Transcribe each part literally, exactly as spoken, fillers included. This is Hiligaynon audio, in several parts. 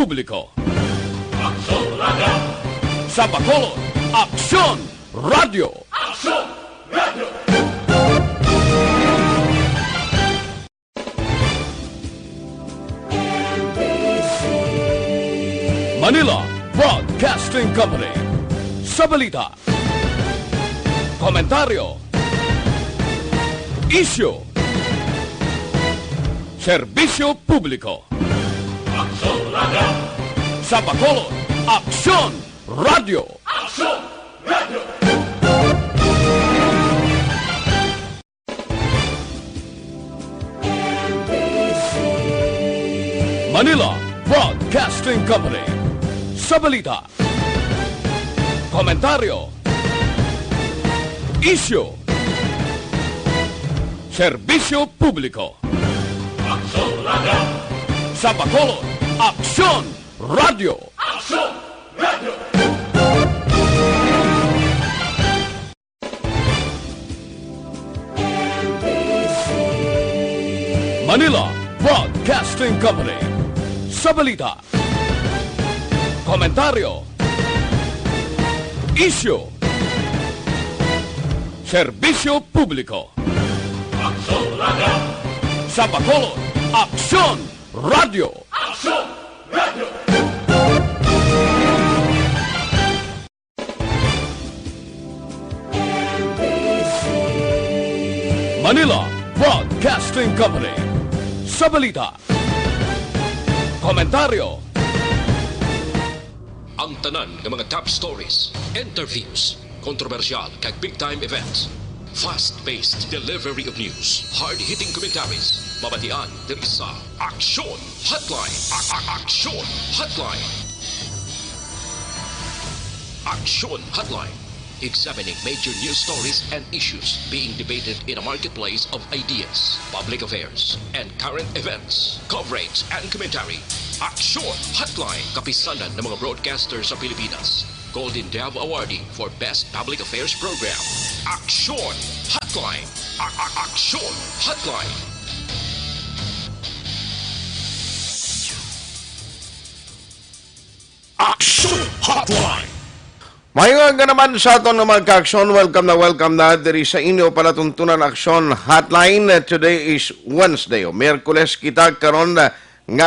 Publiko. Aksyon Radio. Sa Bacolod, Aksyon Radio. Aksyon Radio. Manila Broadcasting Company. Sa balita, komentaryo, isyu, serbisyo publiko. Aksyon Radio. Sa Bacolod, Aksyon Radio. Aksyon Radio. Manila Broadcasting Company. Sa balita, komentaryo, isyu, serbisyo publiko. Aksyon Radio. Sa Bacolod, Aksyon Radio. Aksyon Radio. Manila Broadcasting Company. Sa balita, komentaryo, isyu, serbisyo publiko. Aksyon Radio. Sa Bacolod, Aksyon Radio. Aksyon Radio. Manila Broadcasting Company. Sa balita, komentaryo, ang tanan nga mga top stories, interviews, kontrobersyal kag big time events. Fast-paced delivery of news, hard-hitting commentaries. Mabatian diri sa Aksyon Hotline. A- a- Aksyon Hotline. Aksyon Hotline. Examining major news stories and issues being debated in a marketplace of ideas, public affairs, and current events. Coverage and commentary. Aksyon Hotline. Kapisanan ng mga broadcaster sa Pilipinas. Golden Dove Awardee for Best Public Affairs Program. Aksyon Hotline. A- a- Aksyon Hotline. Aksyon Hotline. Maayong aga naman sa aton nga mga ka-aksyon. Welcome na welcome na diri sa inyo palatuntunan Aksyon Hotline. Today is Wednesday, o Miyerkules kita karon nga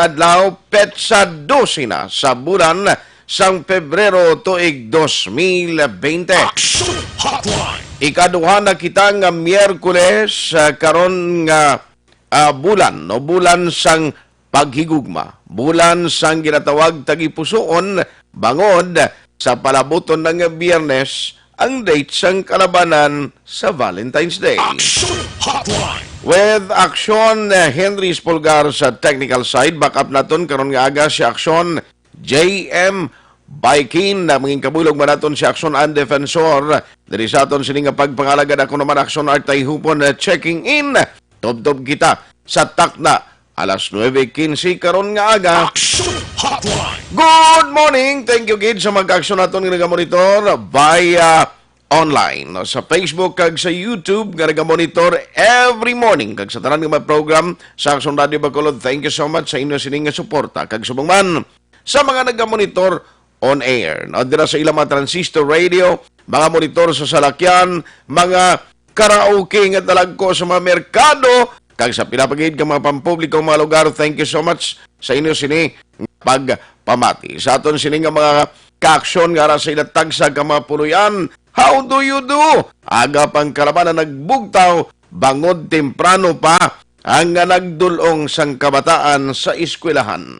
adlaw, petsa dose na sa bulan sang Pebrero tuig dos mil bente. Action Hotline. Ikaduha na kita nga Miyerkules, ah, karon nga, ah, bulan, no, bulan sang paghigugma, bulan sang ginatawag tagipusoon, bangod sa palabuton na nga Biyernes ang date sang kalabanan sa Valentine's Day. Action Hotline. With Action, uh, Henry Espolgar sa technical side, back up naton karon nga aga si Action J M Baikin, na mangin kabulog man naton si Action and Defensor. Diri sa aton sini nga pagpangalagad, ako naman Action Art Tayhupon, uh, checking in. Tubtob kita sa takna alas nuebe quince karon nga aga. Action Hotline. Good morning. Thank you gid sa mga ka-aksyon naton nga nagamonitor via online, no, sa Facebook kag sa YouTube nga nagamonitor every morning, kag sa tanan nga mga program sa Action Radio Bacolod. Thank you so much sa inyo sining nga suporta, kag subong man sa mga nagamonitor on air, no, dira sa ilang mga transistor radio, mga monitor sa salakyan, mga karaoke nga talagko sa mga merkado, kag sa pila pa gid ka mga pampubliko, mga lugar. Thank you so much sa inyo sini nga pagpamati sa aton sini nga mga kaaksyon nga ara sa ilang tagsa ka mga puloy-an. How do you do? Aga pang kalabanan nagbugtaw, bangod temprano pa ang nga nagdul-ong sang kabataan sa eskwelahan.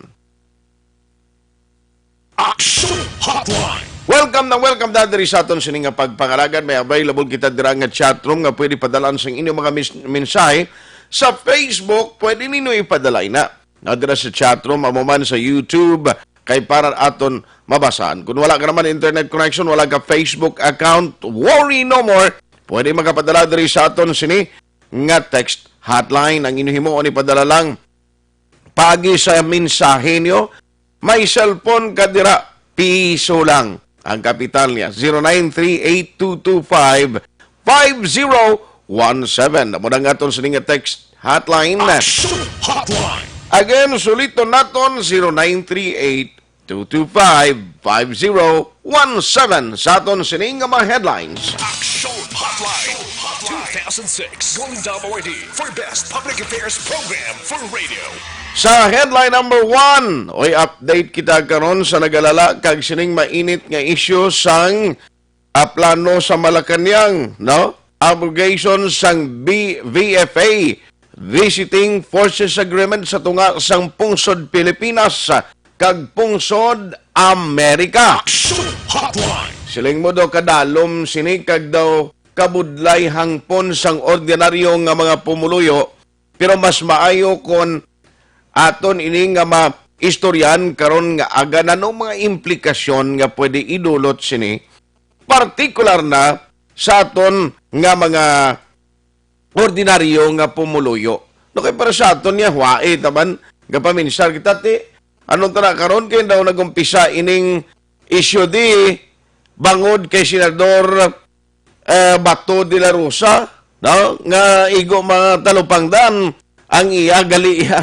Action Hotline. Welcome na welcome na diri sa aton sini nga pagpangalagad. May available kita dira nga chat room nga pwede padalaan sang inyong mga mis-, mensahe. Sa Facebook, pwede ninyo ipadala ina. Na dira sa chat room, amo man sa YouTube, kay para aton mabasahan. Kung wala ka naman internet connection, wala ka Facebook account, worry no more. Pwede makapadala diri sa aton sini nga text hotline. Ang inyo himuon, ipadala lang paagi sa mensahe nyo. May cellphone ka dira, piso lang ang kapital niya. Zero nine three eight two two five five zero one seven. Amo na ang aton sini nga text hotline. Action Hotline. Again, suliton naton, zero nine three eight two two five, five zero one seven. Sa aton sining nga mga headlines. Action Hotline two thousand six Golden Dome Awardee for Best Public Affairs Program for Radio. Sa headline number one, oy, update kita karon sa nagalala kag sining mainit nga isyu sang, ah, plano sa Malacañang, no? Abrogation sang B-, V F A, Visiting Forces Agreement sa tunga sang pungsod Pilipinas kag pungsod Amerika. Action Hotline. Siling mo daw kadalom sini kag daw kabudlay hangpon sang ordinaryo nga mga pumuluyo, pero mas maayo kon aton ini nga maistoryahan karon nga aga, nanong mga implikasyon nga pwede idulot sini, partikular na sa aton nga mga ordinaryo nga pumuluyo. No, kay para sa aton niya, huwai taman, gapaminsar kita, ti, ano ta na karon kay daw nag-umpisa ining isyu di bangod kay Senador, eh, Bato de la Rosa, no, nga igo mga talupangdan ang iya gali iya.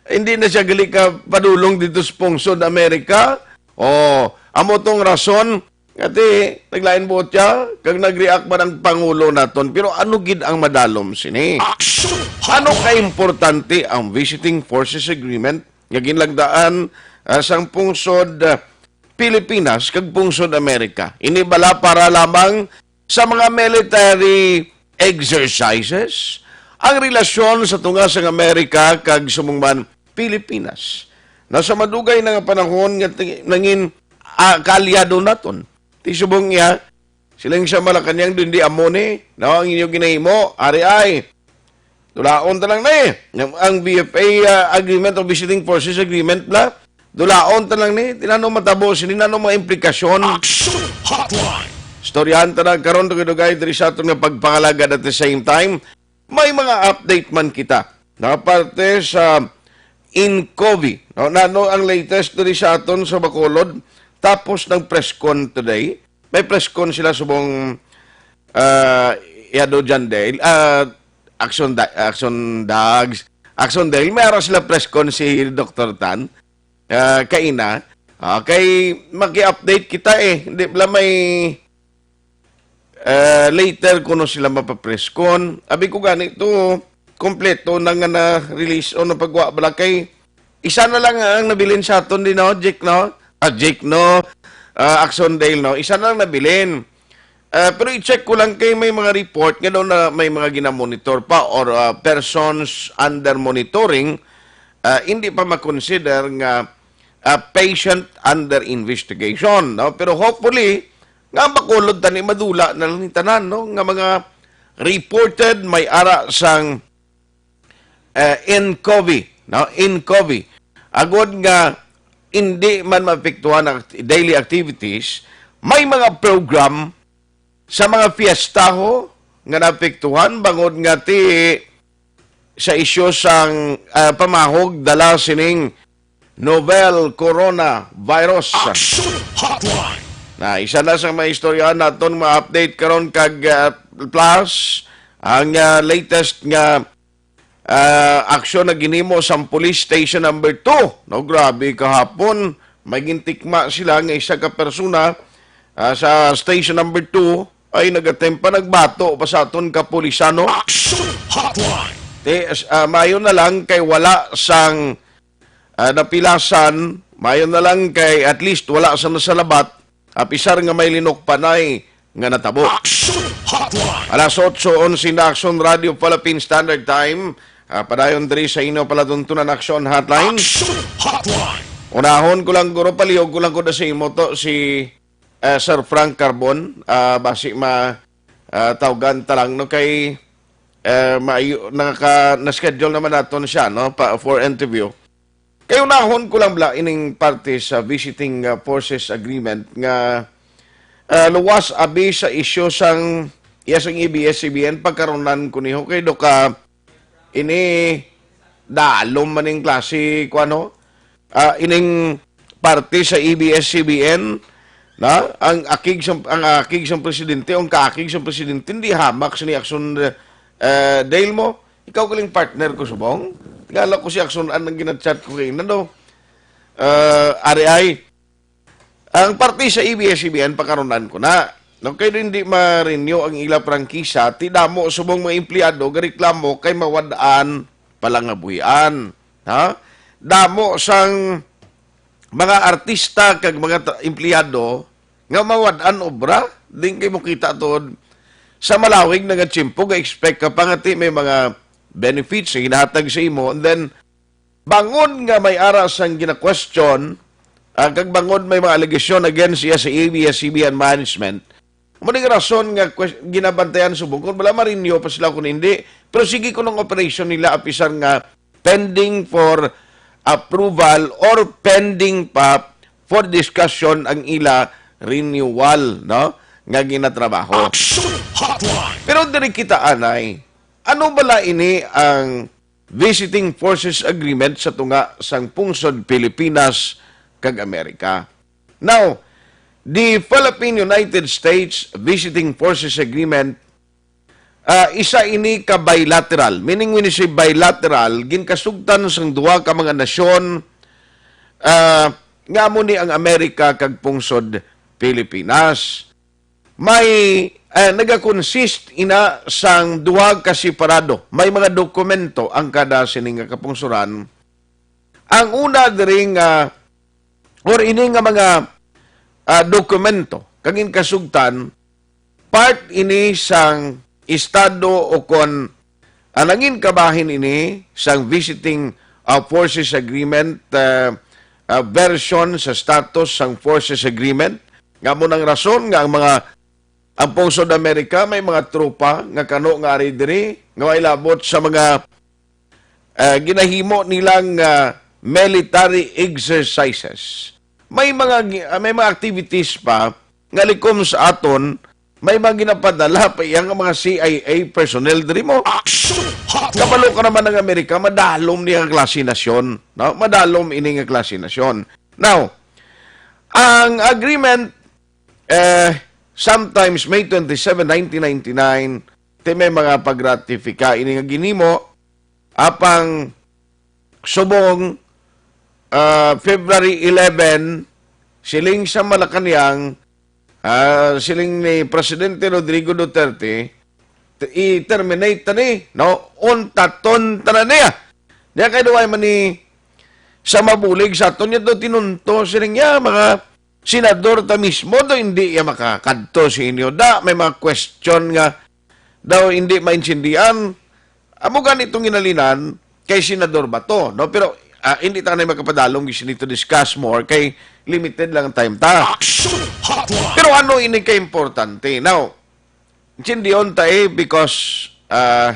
Hindi na siya gali ka padulong dito sa pungsod Amerika. Oh, amo tong rason nga ti naglain buot siya kag nag-react man ang pangulo naton. Pero ano gid ang madalom sini? Action! Ano ka importante ang Visiting Forces Agreement nga ginlagdaan, ah, sang pungsod, ah, Pilipinas kag pungsod Amerika? Ini bala para lamang sa mga military exercises, ang relasyon sa tunga sang Amerika kag subong man Pilipinas na sa madugay na nga panahon nga ti-, nangin, ah, kaalyado naton. Ti subong iya, siling sa Malacañang, "Dindi amo ni, no, ang inyo ginahimo, ari ay. Dulaon ta lang ni. Ang, ang V F A, ah, agreement o visiting forces agreement la, dulaon ta lang ni. Ti nano matabo sini, nano mga implikasyon?" Action Hotline. Istoryahan ta na karon dugay-dugay diri sa aton nga pagpangalagad. At the same time, may mga update man kita na parte sa Incovi. No, nano ang latest diri sa aton sa Bacolod? Tapos ng press con today, may press con sila subong, ah, Yado Jandel, ah, Action Da-, Action Dags, Action Dale, may ara sila press con si Doktor Tan, ah, kaina. Ah, kay maki-update kita eh. Hindi pala may, ah, later kuno sila mapapress con. Abi ko gani to, kompleto na nga na-release o napagwa bala kay isa na lang ang nabilin sa aton din, no, Jake, no? Ah, Jake, no? Ah, Action Dale, no? Isa na lang nabilin. Ah, pero i-check ko lang kay may mga report nga daw na may mga ginamonitor pa or, ah, persons under monitoring, ah, hindi pa makonsider nga, ah, patient under investigation, no? Pero hopefully, nga makulod tani madula na lang ni tanan, no? Nga mga reported may ara sang, eh, Incovi, no? Incovi. Agod nga hindi man maapektuhan ang act-, daily activities, may mga program sa mga fiesta ho nga naapektuhan bangod nga ti sa isyu sang, ah, pamahog dala sining novel coronavirus. Action Hotline. Na isa na sa mga istorya naton ma-update karon kag, ah, plus ang, ah, latest nga, ah, aksyon na ginhimo sa Police Station number two. No, grabe, kahapon may gintikma sila nga isa ka persona, ah, sa Station number two ay nagatempa nagbato pa sa aton kapulisan, no? Action Hotline. Ti, ah, mayo na lang kay wala sang, ah, napilasan, mayo na lang kay at least wala sa nasalabat, apisar nga may linukpanay nga natabo. Action Hotline. Alas otso onse na, Action Radio Philippine Standard Time. Ah, padayon diri sa inyo palatuntunan, Action Hotline. Action Hotline. Unahon ko lang, guro, palihog ko lang ko na sa imo to, si, eh, Sir Frank Carbon. Ah, basi ma, ah, tawgan ta lang, no, kay, eh, maayo, nakaka-, na-schedule naman naton siya, no, pa, for interview. Kay unahon ko lang bala ining parte sa Visiting, uh, Forces Agreement nga, uh, luwas abi sa isyu sang iya sang A B S C B N, pagkaronan ko niho kay do ka ini dalom man ning klase ko ano, ah, ining parte sa A B S C B N na ang akig sang, ang akig sang presidente, ang kaakig sang presidente, hindi hamak sini Action, eh, Dale mo. Ikaw galing partner ko subong. Tingala ko si Action Ann ang ginachat ko kay nano. Ah, ari ay, ang parte sa A B S-C B N, pakarunan ko na. No, kay hindi ma-renew ang ila prangkisa, ti damo subong mga empleyado gareklamo kay mawad-an palangabuhian. Ha? Damo sang mga artista kag mga tra-, empleyado nga mawad-an obra, din kay mukita tuod sa malawig na nga tiyempo, ga-expect ka pa nga ti may mga benefits nga ginahatag sa imo, and then bangod nga may ara sang gina-question, ah, kag bangod may mga alegasyon against iya sa A B S-C B N management, mo ning rason nga ques-, ginabantayan subong kung wala ma-renew pa sila kung hindi. Pero sige, kung ang operation nila apisar nga pending for approval or pending pa for discussion ang ila renewal, no, nga ginatrabaho. Action Hotline! Pero diri kita anay, ano bala ini ang Visiting Forces Agreement sa tunga sang pungsod Pilipinas kag Amerika? Now, the Philippine United States Visiting Forces Agreement, ah, isa ini ka bilateral. Meaning, when you say bilateral, ginkasugtan sang duha ka mga nasyon, ah, nga amo ni ang Amerika kag pungsod Pilipinas. May, eh, nagakonsist ina sang duha ka separado. May mga dokumento ang kada sini nga kapungsoran. Ang una diri nga, or ini nga mga, ah, dokumento, kag in kasugtan, part ini sang estado o kon ang nangin kabahin ini sang Visiting, ah, Forces Agreement, ah, ah, version sa status sang Forces Agreement. Nga mo nang rason nga ang mga, ang pungsod Amerika may mga tropa nga kano nga ari diri nga may labot sa mga, ah, ginahimo nilang, ah, military exercises. May mga gi-, ah, may mga activities pa nga likom sa aton, may mga ginapadala pa iya nga mga C I A personnel diri mo. Action Hotline! Kabalo ka naman ang Amerika, madalom niya nga klase nasyon, no? Madalom ini nga klase nasyon. Now, ang agreement, eh, sometimes May twenty-seven, nineteen ninety-nine, ti may mga pagratifika ini nga ginimo, apang subong, ah, February eleven, siling sa Malacañang, ah, siling ni Presidente Rodrigo Duterte, "I-terminate ta ni, no? Untaton ta na niya." Niya kay duway man ni sa mabulig sa aton niya do tinunto, siling niya, mga senador ta mismo do hindi iya makakadto sa inyo. Da, may mga question nga daw hindi maintindihan. Amo gani itong ginalinan kay Senador Bato, no? Pero, ah, hindi ta na makapadalong sini to discuss more kay limited lang ang time ta. Action Hotline! Pero ano ini ka importante? Now, intindiyon ta eh, because, ah,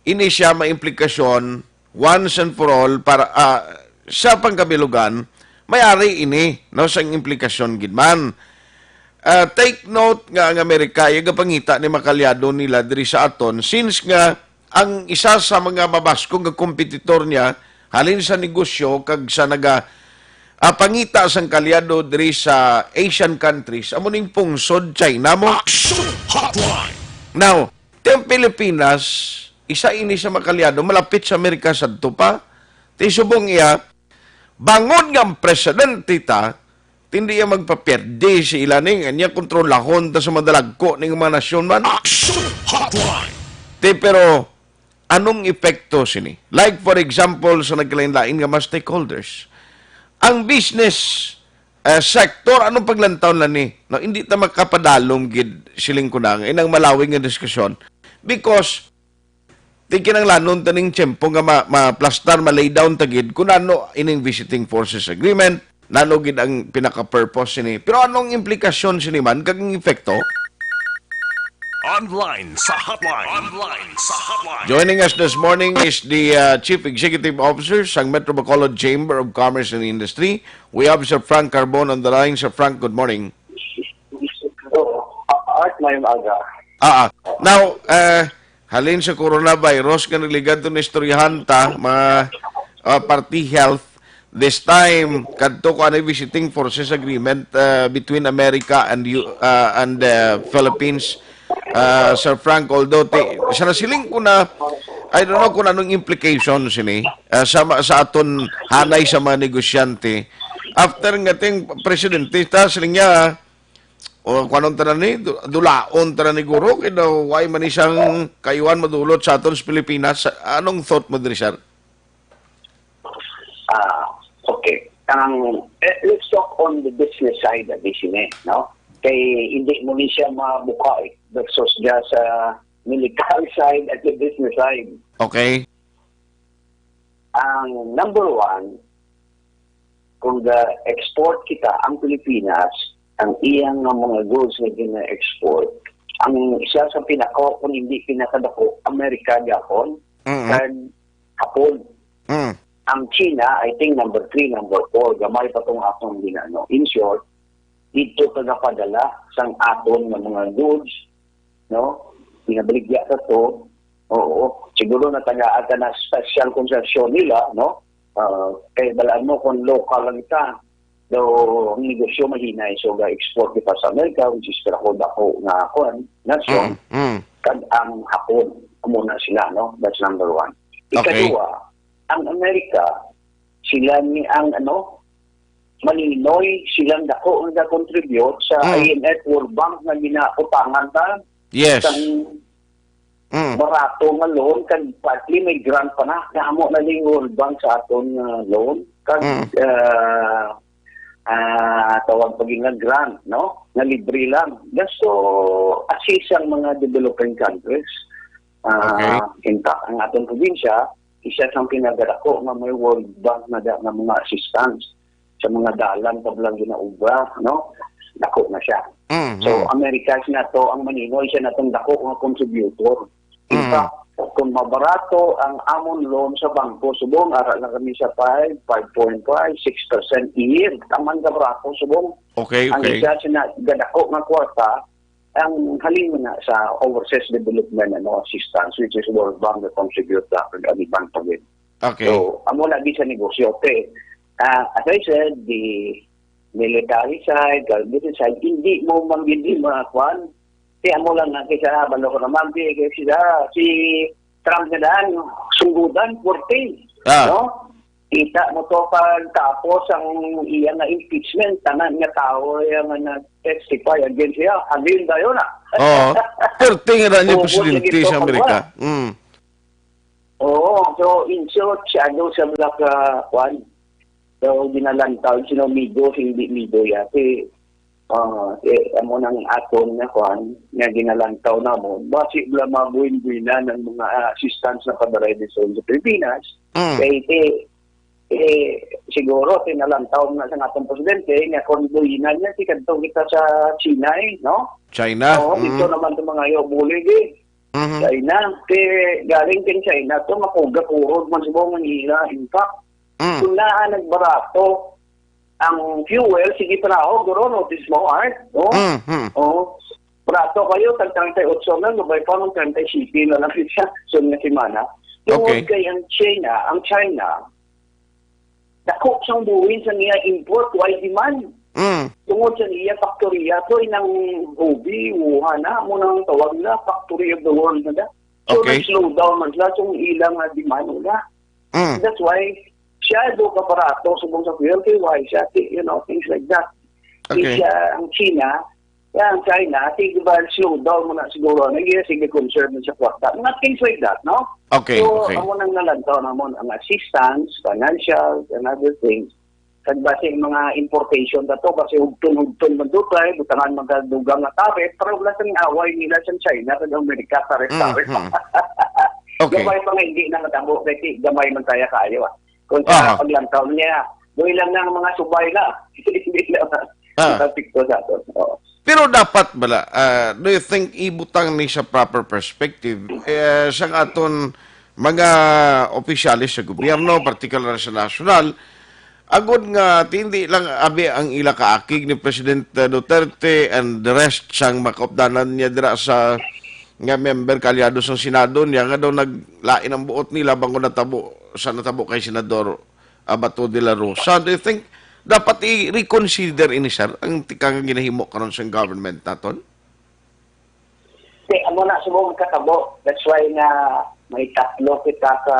ini siya may implikasyon once and for all para, ah, sa pangkabilugan, may ari ini, no, sa implikasyon gid man. Ah, take note nga ang Amerika, iya gapangita ni makalyado nila diri sa aton, since nga ang isa sa mga mabaskog nga kompetitor niya, halin sa negosyo kag sa naga, ah, pangita sang kalyado diri sa Asian countries, amo ning pungsod China mo. Action Hotline! Now, ti ang Pilipinas, isa ini sa makalyado, malapit sa Amerika sadto pa. Ti subong iya, bangod nga ang presidente ta, ti hindi iya magpapierde sa ila ni, nga niya kontrolahon ta sa madalagko ning mga nasyon man. Action Hotline! Ti, pero anong epekto sini? Like, for example, sa nagkalain-lain nga mga stakeholders. Ang business, eh, sector, anong paglantaw na ni? No, hindi ta makapadalom gid, siling ko na, nga inang malawig nga diskusyon. Because, ti kinanglanon ta ning tiyempo nga ma-, ma-plastar, ma-lay down ta gid kung ano ining Visiting Forces Agreement, nano gid ang pinaka-purpose sini. Pero anong implikasyon sini man, kag ang epekto? Online sa hotline. Online sa hotline. Joining us this morning is the, uh, Chief Executive Officer sang Metro Bacolod Chamber of Commerce and Industry. We have Sir Frank Carbon on the line. Sir Frank, good morning. Art, mayong aga. Ah, ah. Now, uh, halin sa coronavirus, nga nagligad to na istoryahan ta, mga, uh, party health, this time, kadto ko anay visiting forces agreement, uh, between America and U-, uh, and the Philippines. Uh, Sir Frank, although ti-, sa nasiling ko na, I don't know kung anong implication sini, ah, sa, sa aton hanay sa mga negosyante. After nga ting presidente, ta siling niya, o kuanon ta na ni, du-, dulaon ta na ni guro, kay daw why man isang kayuan madulot sa aton sa Pilipinas. Anong thought mo diri, sir? Ah, okay. Ang, eh, let's talk on the business side of this, eh, no? Kay hindi mo ni siya mabuka, eh, versus just sa military side at the business side. Okay. Ang number one, kung ga-export kita ang Pilipinas, ang iyang nga mga goods nga gina-export, ang isa sa pinaka, kung hindi pinakadako, Amerika gyapon, Mm. kag Hapon. Mm. Ang China, I think number three, number four, gamay pa tong atong ginano. In short, dito ka gapadala sang aton nga mga goods, no? Ginabaligya ka to. Oo. Siguro natagaan ka na special concession nila, no? Ah, kay balaan mo kung local lang kita, daw ang negosyo mahinay, so ga-export kita sa Amerika, which is pinakadako nga kuan, nasyon, Mm. Mm. kag ang Hapon, amo na sila, no? That's number one. Okay. Ikaduha, ang Amerika, sila ni ang ano, malinoy, silang dako nga contribute sa Mm. I M F, World Bank nga ginautangan ta Yes. sang Mm. barato nga loan, kag partly may grant pa na. Naamo na ning World Bank sa aton nga loan. Kag, Mm. ah, ah, tawag pa gid nga grant, no? Nga libre lang. Just to assist ang mga developing countries. Ah, Okay. In fact, ang aton probinsya, isa sang pinakadako nga may World Bank na da, nga mga assistance sa mga dalan pa lang ginaubra, no? Dako na siya. Mm. So, Amerika siya na to, ang Maninoy siya na tong dako nga contributor. In Mm. fact, kung mabarato ang amon loan sa bangko, subong, ara lang kami sa five, five point five, six percent a year. Taman ka barato, subong. Okay, Ang okay. isa siya na gadako nga kwarta, ang halin na sa overseas development, ano, assistance, which is World Bank na contribute sa ang iban pa gid. Okay. So, amo lagi sa negosyo. Okay. Ah, as I said, the military side, government side, hindi mo man gid mga kwan. Kaya mo lang na kaysa, balo ko naman, di, kaya sila, si Trump na daan, sunggudan, fourteen. Ah. No? Kita mo to pag tapos ang iya nga impeachment, tanan nga tao iya nga nag-testify against siya, halin dayon na. Oo. Perting ra niya Oo, presidente sige, sa to, Amerika. Mm. Oo, so in short, siya daw sa mga ka, kwan, daw ginalantaw, sino migo, hindi migo ya. Si, ah, eh, amo nang aton nga kwan, nga ginalantaw na mo, basi wala mabuhin-buhinan ang mga ah, assistance na padaray din sa Pilipinas. Mm. Kay, eh, eh, siguro, tinalantaw na sa atong presidente, nga kung buhinan niya, si kadto kita sa China, eh, no? China. Oo, Mm. Ito naman sa mga iyo, bulig, eh. Mhm. China. Kay galing kay China to, makuga kurod man subong ang ila. In fact, Mm. kung naa nagbarato ang fuel, sige pa na ako, guro, notice mo, Art? No? Mm, mm. Oo. Barato kayo, tag treinta y ocho na, lubay pa, mag treinta y siete na lang siya, sunod nga semana. Tungod Okay. Kay ang China, ang China, dako sang buhin sa niya import, why demand? Mm. Tungod sa niya, faktorya to, inang Hubei, Wuhan na, mo nang tawag na, factory of the world na da. So, Okay. Nag-slow down man sila, so ilang nga demand nila. Mm. That's why, siya do ka barato subong sa fuel, kay why siya, you know, things like that. Okay. Siya, ang China, yan, ang China, sige ba, slow down mo na siguro, ang iya, sige, concern mo sa kwarta. Mga things like that, no? Okay, So, okay. Amo nang nalantaw namon ang assistance, financial, and other things. Kag basi ang mga importation na to, basi hugton-hugton man to, kay butangan magkadugang nga tariff, pero wala sang away nila sa China kag Amerika, tariff, Mm, tariff. mm. Okay. Gamay pa nga hindi na matabo, kay gamay man kaya kayo, ah. Kung Aha. Sa paglantaw niya, doon lang na ang mga subay na. Hindi na Ah. Epekto sa ato. Oo. Pero dapat bala, ah, do you think ibutang ni sa proper perspective, eh, sa aton mga opisyales sa gobyerno, partikular sa nasyonal, agod nga hindi lang abi ang ila kaakig ni President Duterte and the rest sang makaupdanan niya dira sa nga member kaalyado sang Senado niya nga daw naglain ang buot nila bangod natabo sa natabo kay Senador Abato de la Rosa. Do you think dapat i-reconsider ini, sir, ang tikang ginahimo karon sa government naton? Kay amo na subong katabo. That's why nga may tatlo kita ka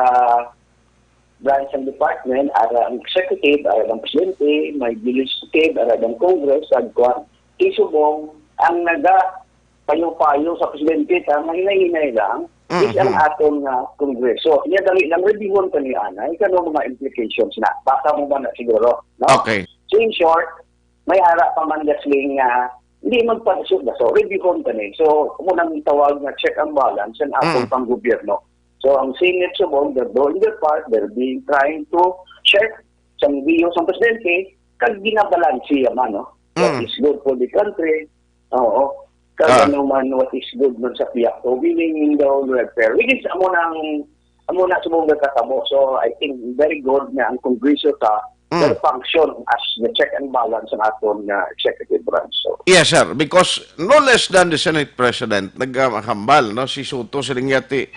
branch sang department, ara ang executive, ara ang presidente, may legislative, ara ang Congress, ag kuan. Kay subong, ang naga payo-payo sa presidente, ta, mahinay-hinay lang, is ang Mm-hmm. aton nga Kongreso. Nya, dali lang, reviewon ta ni anay, kano mga implications na. Basa mo man na siguro, no? Okay. So, in short, may ara pa man gasling nga hindi magpadaso-daso, reviewon ta ni. So, mo nang tawag nga check and balance ang aton Mm. panggobyerno. So, ang Senate subong, they're doing their part, they're being, trying to share sang view sang presidente, kag ginabalanse man, no? What Mm. is good for the country, oo. Kag Ah. ano man, what is good man sa pihak ko, willing in the whole welfare. Which is, amo nang, amo na subong nagkatabo. So, I think very good nga ang Kongreso ta, Mm. their function as the check and balance ang aton nga executive branch. So, Yes, sir. Because no less than the Senate President, nagkahambal, no? Si Soto, siling niya, ti,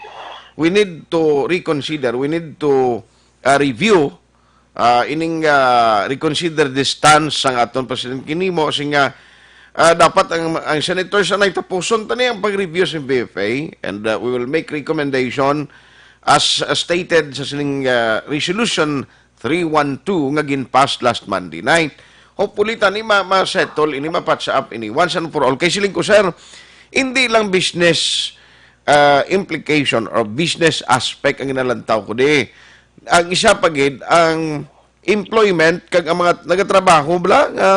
we need to reconsider, we need to, uh, review, uh, ining, uh, reconsider the stance sang aton President kinimo, sing, uh, uh, dapat ang, ang senators anay tapuson ta ni ang pag-review sa B F A, and, uh, we will make recommendation as, as stated sa sining, uh, resolution three one two nga gin-pass last Monday night. Hopefully, tani ma, ma-settle ini, ma-patch up ini once and for all. Kay siling ko, sir, hindi lang business, uh, implication or business aspect ang ginalantaw ko di. Ang isa pa gid, ang employment kag ang mga nagatrabaho bala nga,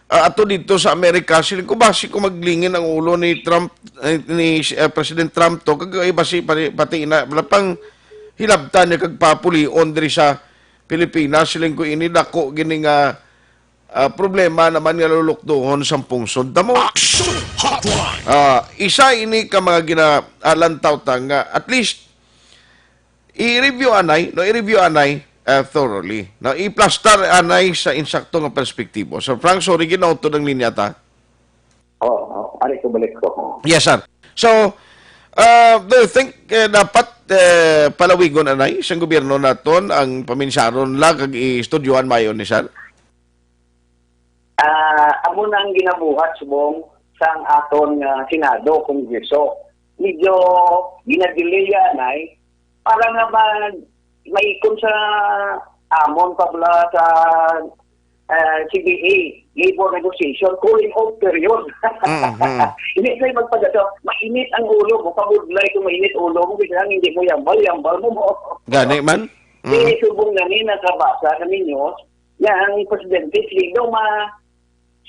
ah, ato dito sa Amerika, siling ko, basi ko maglingin ang ulo ni Trump, eh, ni, eh, President Trump to, kag, eh, basi pati, pati ina, wala pang hilabtan niya kag papulion diri sa Pilipinas, siling ko, ini dako gini nga, ah, problema naman nga lulukdohon sang pungsod ta mo. Action Hotline. Ah, isa ini ka mga gina-, ah, lantaw ta nga at least i-review anay, no, i-review anay, uh, thoroughly. No, iplastar anay sa insakto nga perspektibo. Sir Frank, sorry, ginautod ang linya ta. Oo, oo. Ari ko, balik ko. Yes, sir. So, uh, do you think, eh, dapat, eh, palawigon anay sang gobyerno naton ang paminsaron la kag i-estudyohan mayo ni, sir? Ah, amo na ang ginabuhat subong sang aton nga Senado, Kongreso. Medyo ginadelay anay para nga mag-, maikon sa amon pa bala sa, ah, C B A, labor negotiation, cooling off period. Mhm. Hindi kayo magpadato. Mainit ang ulo mo, pabudlay kung mainit ulo mo, kasi lang hindi mo yambal, yambal mo mo. Gani man? Di Mhm. subong na ni nakabasa na ninyo, nga ang presidente, sige daw ma-,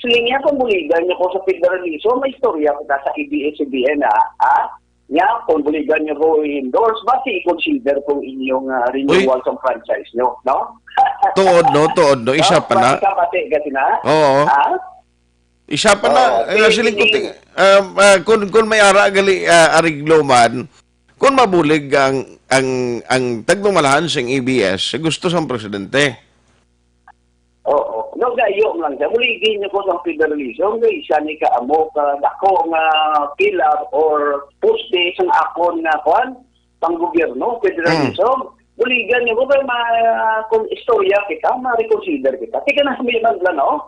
sige niya kung buligan niyo ko sa federalism, may istorya kita sa A B S C B N, ah, ah? Niya, kung buligan niyo ko i-endorse, ba si i-consider kung inyong, ah, renewal Uy. sa franchise niyo, no? Tuod, no? Tuod, no? Isa No? pa na. Bati ka, bati ka, sina? Oo. Ah? Isa pa na. Oo, Eh, sige, siling ko sige. ting-, ah, ah, kung, kung may ara gali, ah, ariglo man, kung mabulig ang, ang, ang tagdumalahan sing A B S, gusto sang presidente. Oo. No, gayo lang siya. Buligi niyo ko sang federalism, kay siya ni kaamo ka dako nga pillar or poste sang akon nga, kwan, panggobyerno, federalism. Mm. Buligan niyo ko, kay ma-, kung istorya kita, ma-reconsider kita. Tika na, may man lang, no?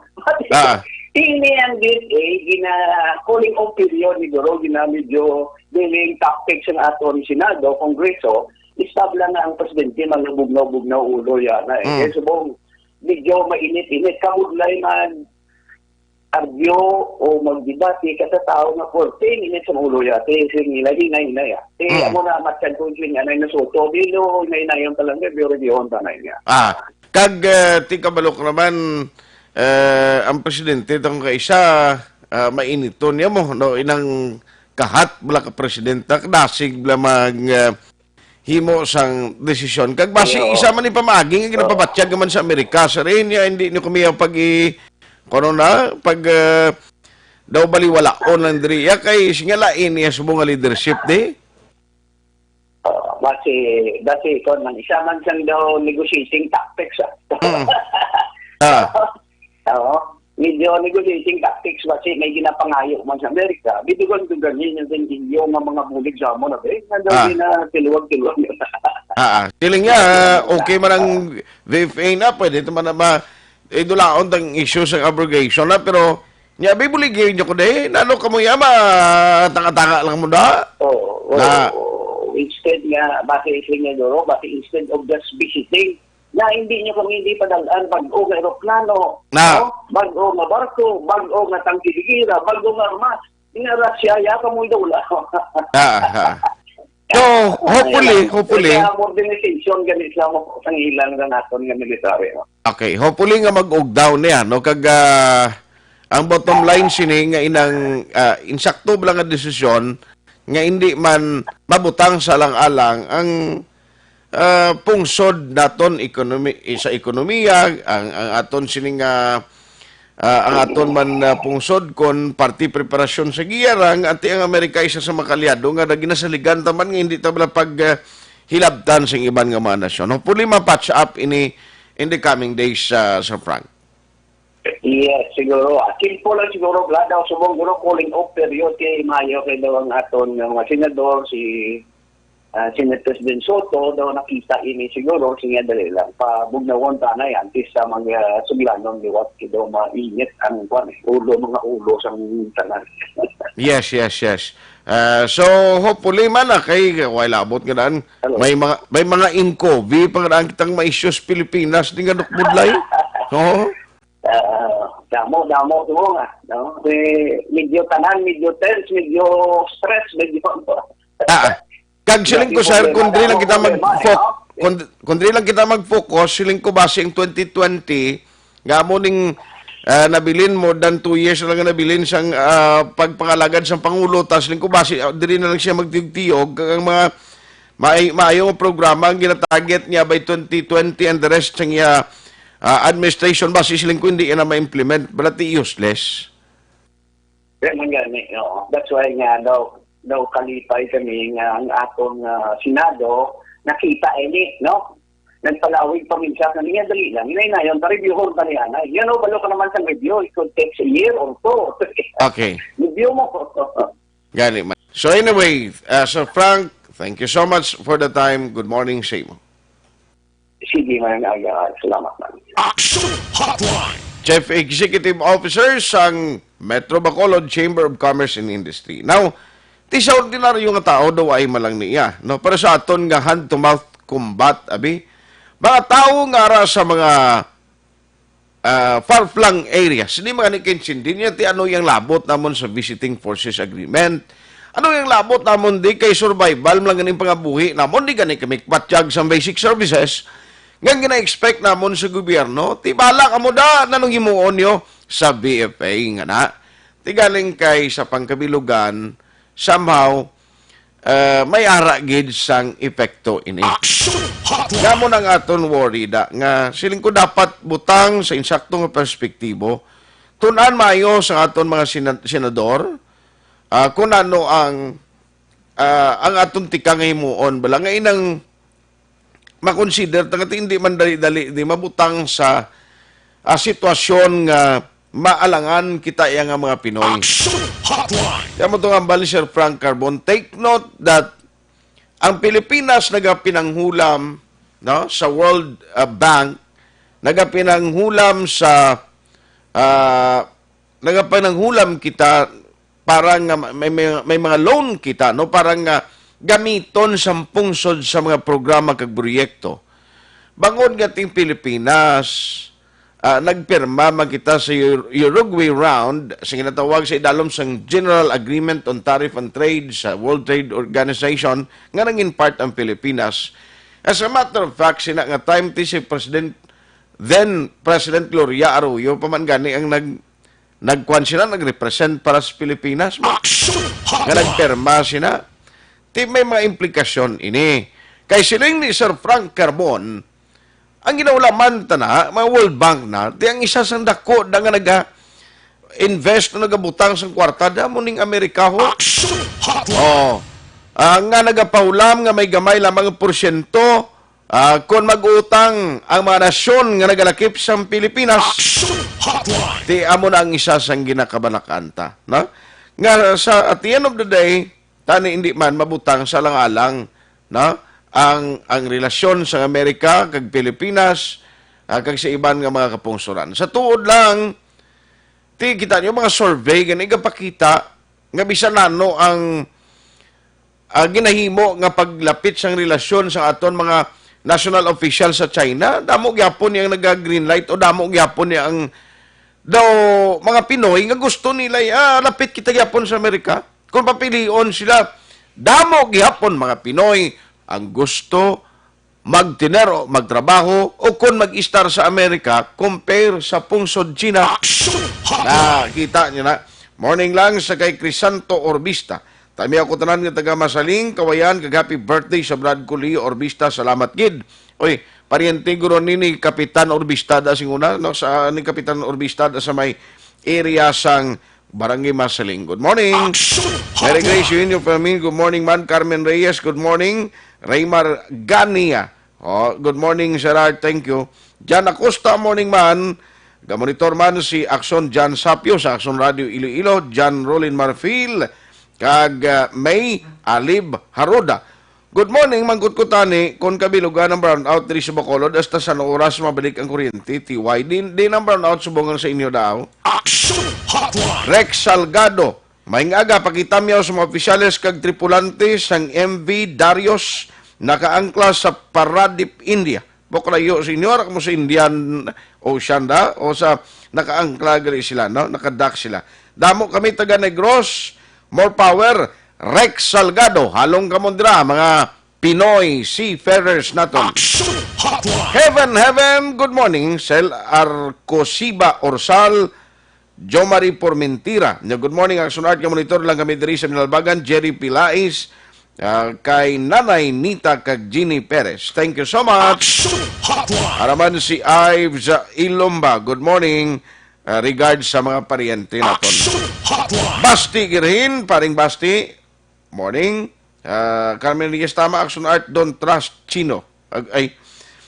Ah. Ini ang D F A, gina-, cooling off period ni Guro, gina-, medyo delaying tactics ang aton Senado, Kongreso, istab lang nga ang presidente, mga bugnaw-bugnaw ulo yan, eh. Mm. Kaya subong, medyo mainit-init. Kabudlay mag-argue o magdebate ka sa tao nga fourteen minutes ang ulo ya. Te, sige, lagi na, hinay, ah. Te, Mm. amo na, matyan ko yung anay na Soto. Dilo, hinay-hinayon pa lang, pero di yun, tanay niya. Ah, kag, eh, ti kabalo ko naman, eh, ang presidente, itong kaisa, ah, mainiton niya mo, no? Inang kahat, bala ka presidenta, kadasig, bala mag, eh, himo sang desisyon. Kag basi Iyo. isa man ni pamaagi nga Oo. ginapabatyag naman sa Amerika, sir, eh, niya hindi niyo kami ang pag i-, kuno na, pag, eh, daw baliwalaon lang diri. Ya kay singalain niya subong nga leadership, di? Oo, basi, basi, kon man, isa man sang daw negotiating tactics, ah. Mm. Ah. Oo. Medyo negotiating tactics, basi may ginapangayo man sa Amerika. Bidugan-dugan yun yung sendilyo nga mga bulig sa amo na, eh. Nandun Ah. din na tiluwag-tiluwag yun. Ah, ah. Siling niya, ah, okay man ang V F A na, pwede naman na ma-, eh, dulaon tang issue sa abrogation na, pero niya, bibuligin niyo ko, eh. Nano ka mo, yama, tanga-tanga lang mo na. Oo, oo, Na. oo. Instead nga, basi, Senador, basi instead of just visiting, na hindi nyo kami hindi padalhan bag-o nga eroplano, Na. no? Bag-o nga barko, bag-o nga tangke de guerra, bag-o nga armas. Nga Russia, ya ka mo daw lang. Ah, ah. So, hopefully, Ay, hopefully. Kaya modernization gani sa mo, ang ilang nga naton nga military, no? Okay, hopefully nga mag-ugdaw niya, no? Kag, ah, ang bottom line sini nga inang, ah, insakto ba lang nga desisyon nga hindi man mabutang sa alang-alang ang, ah, pungsod naton ekonomi-, sa ekonomiya, ang, ang aton sining, ah, ah, ang aton man, ah, pungsod kon parte preparasyon sa giyara nga anti ang Amerika isa sa makaliado nga ginasaligan ta man nga hindi ta bala pag, ah, hilabtan sa iban nga mga nasyon. Hopefully, ma-patch up ini in the coming days, ah, Sir Frank. Yes, siguro. Ah, simple lang siguro, wala daw subong, siguro, cooling off period kay maayo kay daw ang aton nga mga senador, si, ah, Senate President Soto, daw nakita ini siguro, sige, dali lang. Pabugnawon ta na yan, antes sa mga suglanon, liwat kay daw mainit ang, kwan, eh, ulo, mga ulo sang tanan. Yes, yes, yes. Ah, so, hopefully man, ah, kay, wala abot nga daan. Hello. May mga, may mga inkobi pa nga daan kitang ma-issue sa Pilipinas, di nga, Doc Budlay? Oo. Ah, damo, damo, damo nga, no? Eh, medyo tanan, medyo tense, medyo stress, medyo Ah, kag siling ko, sir, kung diri lang kita mag-fo-, kung, kung diri lang kita mag-focus, siling ko basi ang twenty twenty, nga amo ning, ah, nabilin, more than two years na lang nga nabilin sang, ah, pagpangalagad sang Pangulo, tas siling ko basi, ah, diri na lang siya magtiyog-tiyog, kag ang mga maay-, maayo nga programa ang ginatarget niya by twenty twenty and the rest sang iya, ah, administration, basi siling ko hindi na ma-implement, balati useless. Kaya man gani, oo. That's why nga daw, daw kalipay kami nga ang atong, ah, Senado nakita ini, no? Nagpalawig pa minsan na niya, dali lang. Hinay-hinayon, pa-reviewhon pa niya na. You know, balo ka naman sa review, it could take a year or two. Okay. Review mo. Gani man. So anyway, uh, Sir Frank, thank you so much for the time. Good morning sa imo. Sige, man, aga. Salamat, man. Action Hotline. Chief Executive Officer sang Metro Bacolod Chamber of Commerce and Industry. Now, ti sa ordinaryo nga tao, daw ay malang niya, no? Pero sa aton nga hand-to-mouth combat, abi, mga tao nga ara sa mga, ah, far-flung areas, hindi man gani kaintindi niya ti ano yang labot namon sa Visiting Forces Agreement. Ano yang labot namon di kay survival man lang ganing pangabuhi namon, di gani kami patyag sa basic services nga gina-expect namon sa gobyerno. Ti bala kamo da, nanong himuon nyo sa B F A nga na. Ti galing kay sa pangkabilugan, somehow, eh, may ara gid sang epekto ini. Action Hotline. Nga mo nang aton worry da, nga siling ko dapat butang sa insakto nga perspektibo, tun-an maayo sa aton mga sena-, senador, ah, kung ano ang, ah, ang aton tikang himuon, bala nga inang makonsider ta nga hindi man dali-dali di mabutang sa, ah, sitwasyon nga maalangan kita iya nga mga Pinoy. Action Hotline. Kaya mo itong hambal ni Sir Frank Carbon, take note that ang Pilipinas nagapinanghulam, no, sa World, ah, Bank, nagapinanghulam sa, ah, nagapinanghulam kita para nga ma-, may, may, may mga loan kita, no, para nga gamiton sa pungsod sa mga programa kag proyekto. Bangod nga ting Pilipinas, ah, nagpirma man kita sa Ur-, Uruguay round sa ginatawag sa idalom sang General Agreement on Tariff and Trade sa World Trade Organization nga nangin part ang Pilipinas. As a matter of fact, sina nga time ti si President, then President Gloria Arroyo pa man gani ang nag-, nagkuan sila, nag-represent para sa Pilipinas. Action Nga Hotline. Nagpirma sila. Ti may mga implikasyon ini. Kay siling ni Sir Frank Carbon, ang ginaulaman ta na, mga World Bank na, ti ang isa sang dako da nga naga-invest o nagabutang sang kwarta, da mo ning Amerika, ho. Action Hotline. Oh. Ah, nga nagapahulam nga may gamay lamang nga porsyento, ah, kon mag-utang ang mga nasyon nga nagalakip sang Pilipinas. Action Hotline. Ti amo na ang isa sang ginakabalakan ta, no? Nga sa, at the end of the day, tani hindi man mabutang sa alang-alang, no? Ang, ang relasyon sa Amerika kag Pilipinas, ah, kag sa iban nga mga kapungsoran. Sa tuod lang, ti kita nyo mga survey gani gapakita nga bisan ano ang ah, ginahimo nga paglapit sang relasyon sa aton mga national official sa China. Damo gyapon ni ang naga-green light o damo gyapon ni ang daw mga Pinoy nga gusto nila, ah, lapit kita gyapon sa Amerika. Kung papilion sila, damo gyapon mga Pinoy ang gusto magtener o magtrabaho o kon mag-istar sa Amerika compare sa pungsod China. Action Hotline! Nakita niyo na. Morning lang sa kay Crisanto Orbista. Tami ako tanan nga taga Masaling, Kawayan, kag happy birthday sa Brad ko, Leo Orbista. Salamat gid. Oy, paryente guro ni, ni Kapitan Orbista da sing una, no? Sa ni Kapitan Orbista da sa may area sang Barangay Masaling. Good morning. Action Hotline! Mary Grace Eugenio Fermin, good morning man. Carmen Reyes, good morning. Raymar Gania. Oh, good morning, Sir Art. Thank you. Jan Acosta, morning man. Gamonitor man si Axon Jan Sapio sa Axon Radio Iloilo, Jan Rolin Marfil, kag, ah, May Alib Haroda. Good morning, mangkot ko tani, kon kabilugan ang brownout diri sa Bacolod, hasta san oras mabalik ang kuryente, T Y. Di, di nang brownout subong ang sa inyo daw? Action Hotline! Rex Salgado, maayong aga, pakitamyaw sa mga opisyales kag tripulante sang M V Darius nakaangkla sa Paradip, India. Bukod layo, senyor, kamo sa Indian Ocean da, o sa nakaangkla gali sila, no? Nakadak sila. Damo kami taga Negros, more power, Rex Salgado, halong kamo dira, mga Pinoy seafarers naton. Action Hotline! Heaven, heaven, good morning, Sel Arcosiba Orsal, Jomari Pormentira. Nya, good morning, Action Art, nga monitor lang kami diri sa Minalbagan, Jerry Pilais, ah, kay Nanay Nita kag Jeannie Perez. Thank you so much. Action Hotline! Araman si Ives Ilomba. Good morning. Ah, regards sa mga paryente naton. Action Hotline! Basti Girhin, paring Basti. Morning. Ah, Carmen Reyes, tama, Action Art, don't trust Chino. Ag-, ay,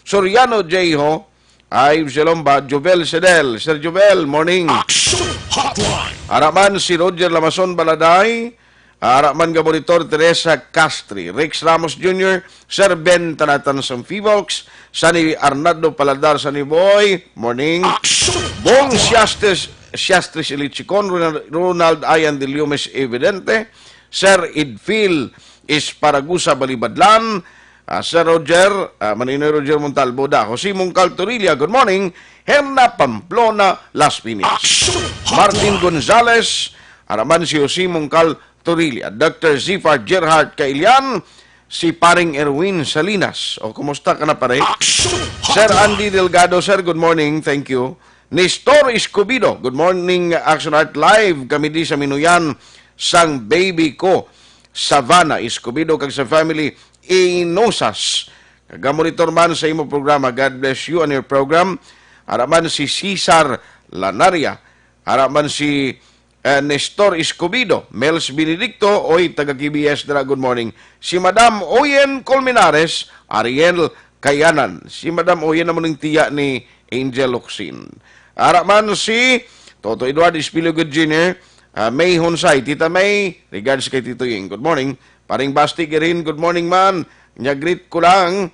Soriano J Ho, Ives Ilomba, Jovel Sedel. Sir Jovel, morning. Action Hotline! Araman si Roger Lamason Baladay, araman nga monitor Teresa Castri, Rex Ramos Junior, Sir Ben Tanatan sang Fivox, Sani Arnaldo Paladar, Sani Boy, morning. Action Bong Hotline! Siastes, Siastres Ilichicon, Ronald, Ronald Ayan de Liomes Evidente, Sir Edfil Esparagusa Balibadlan, ah, Sir Roger, ah, Maninoy Roger Montalbo da, Jose Mungcal Torilla, good morning, Herna Pamplona, Las Piñas. Action Martin Hotline! Gonzales, araman si Jose Mungcal Torilla, Doctor Zifar Gerhard Kailian, si Paring Erwin Salinas. O, kumusta ka na, pare? Action Sir Hotline! Andy Delgado, sir, good morning. Thank you. Nestor Escobido, good morning, Action Art Live. Kami di sa Minuyan sang baby ko, Savannah Escobido, kag sa family Inosas. Nagamonitor man sa imo programa. God bless you and your program. Araman si Cesar Lanaria. Araman si, eh, Nestor Escobido, Mels Benedicto, oy, taga K B S dira, good morning. Si Madam Oyen Colmenares, Ariel Kayanan. Si Madam Oyen naman ang tiya ni Angel Locsin. Araman si Toto Eduardo Espilio Junior, ah, May Honsay. Tita May, regards kay Tito Ying. Good morning. Paring Basti Girin, good morning man. Nya greet ko lang,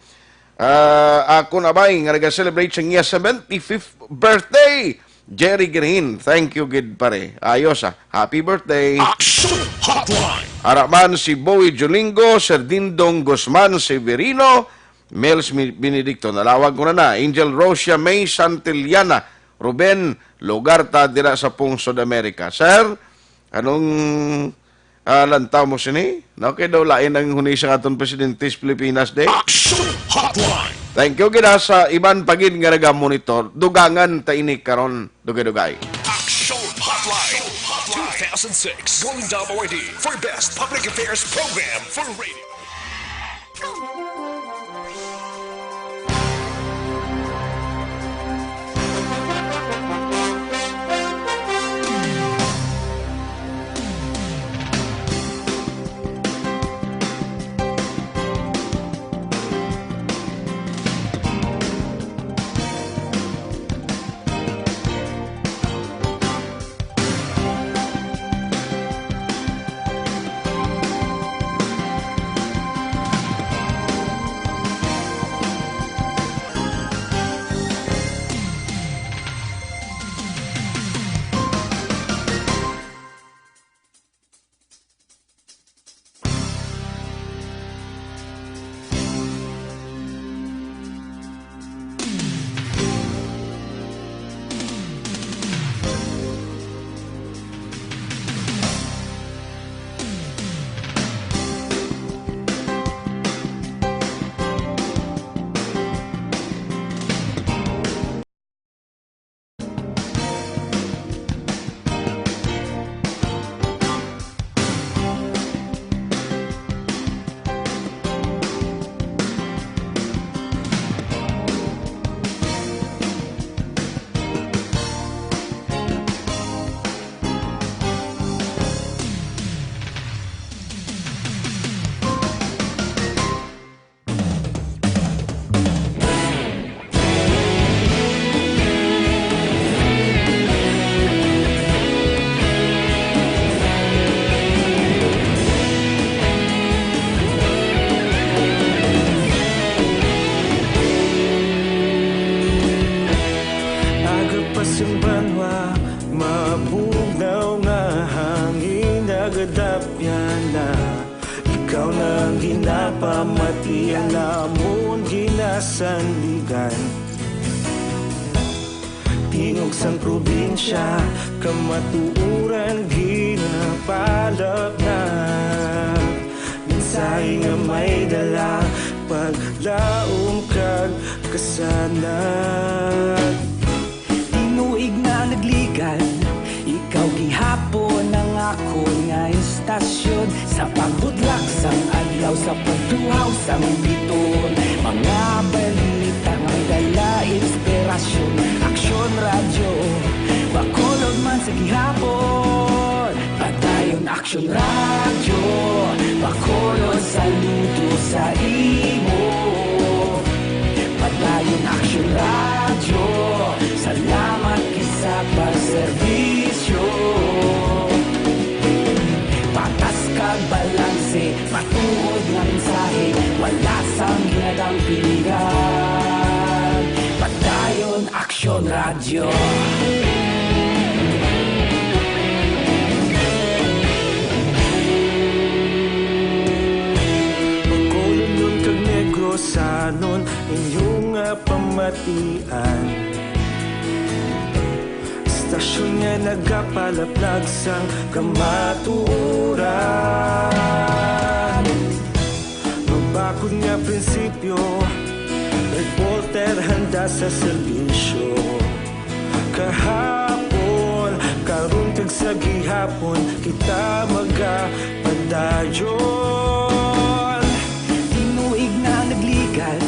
ah, ako na bay nga nag-celebrate sa iya seventy-fifth birthday. Jerry Girin, thank you gid, pare. Ayos, ah. Happy birthday. Action Hotline! Araman si Boy Jolingo, Sir Dindong Guzman Severino, Mels Mi-, Benedicto, nalawag ko na na. Angel Rosia May Santillana, Ruben, lugar ta dira sa Pungsod Amerika. Sir, anong, ah, lantaw mo sini? No, kay daw lain ang huni sa aton presidente sa Pilipinas, de. Action Hotline! Thank you gid, ah, sa iban pa gid nga nagamonitor. Dugangan ta ini karon, dugay-dugay. Action Hotline two thousand six Golden Dome Awardee for Best Public Affairs Program for Radio. Kadapyan na, ikaw na ang ginapamatian, amon ginasandigan. Tingog sang probinsya, kamatuoran ginapalapnag. Mensahe nga may dala, paglaom kag kasanag. Tinuig na nagligan, ikaw gihapon ang akon nga istasyon. Sa pagbudlak sang adlaw, sa pagtuhaw sang biton, mga balita nga may dala inspirasyon. Aksyon Radyo, Bacolod man sa gihapon. Padayon Aksyon Radyo, Bacolod, saludo sa imo. Padayon Aksyon Radyo, salamat gid sa pagserbisyo. Patas kag balanse, matuod nga mensahe, wala sang ginadampigan. Padayon Aksyon Radyo. Bacolodnon kag Negrosanon, inyo nga pamatian. Istasyon nga nagapalaplag sang kamatuoran. Mabakod nga prinsipyo, reporter handa sa serbisyo. Kahapon, karon kag sa gihapon, kita magapadayon. Tinuig na nagligan,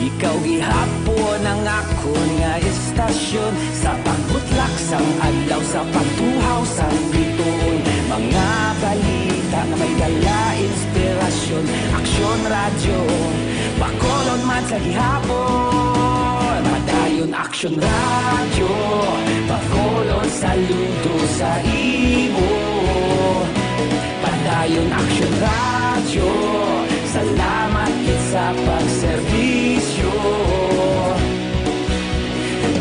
ikaw gihapon ang akon nga istasyon. Sa pagbutlak sang adlaw, sa pagtuhaw sang bituon, mga balita nga may dala inspirasyon. Aksyon Radyo, Bacolod man sa gihapon. Padayon Aksyon Radyo, Bacolod, saludo sa imo. Padayon Aksyon Radyo, salamat gid sa pagserbisyo.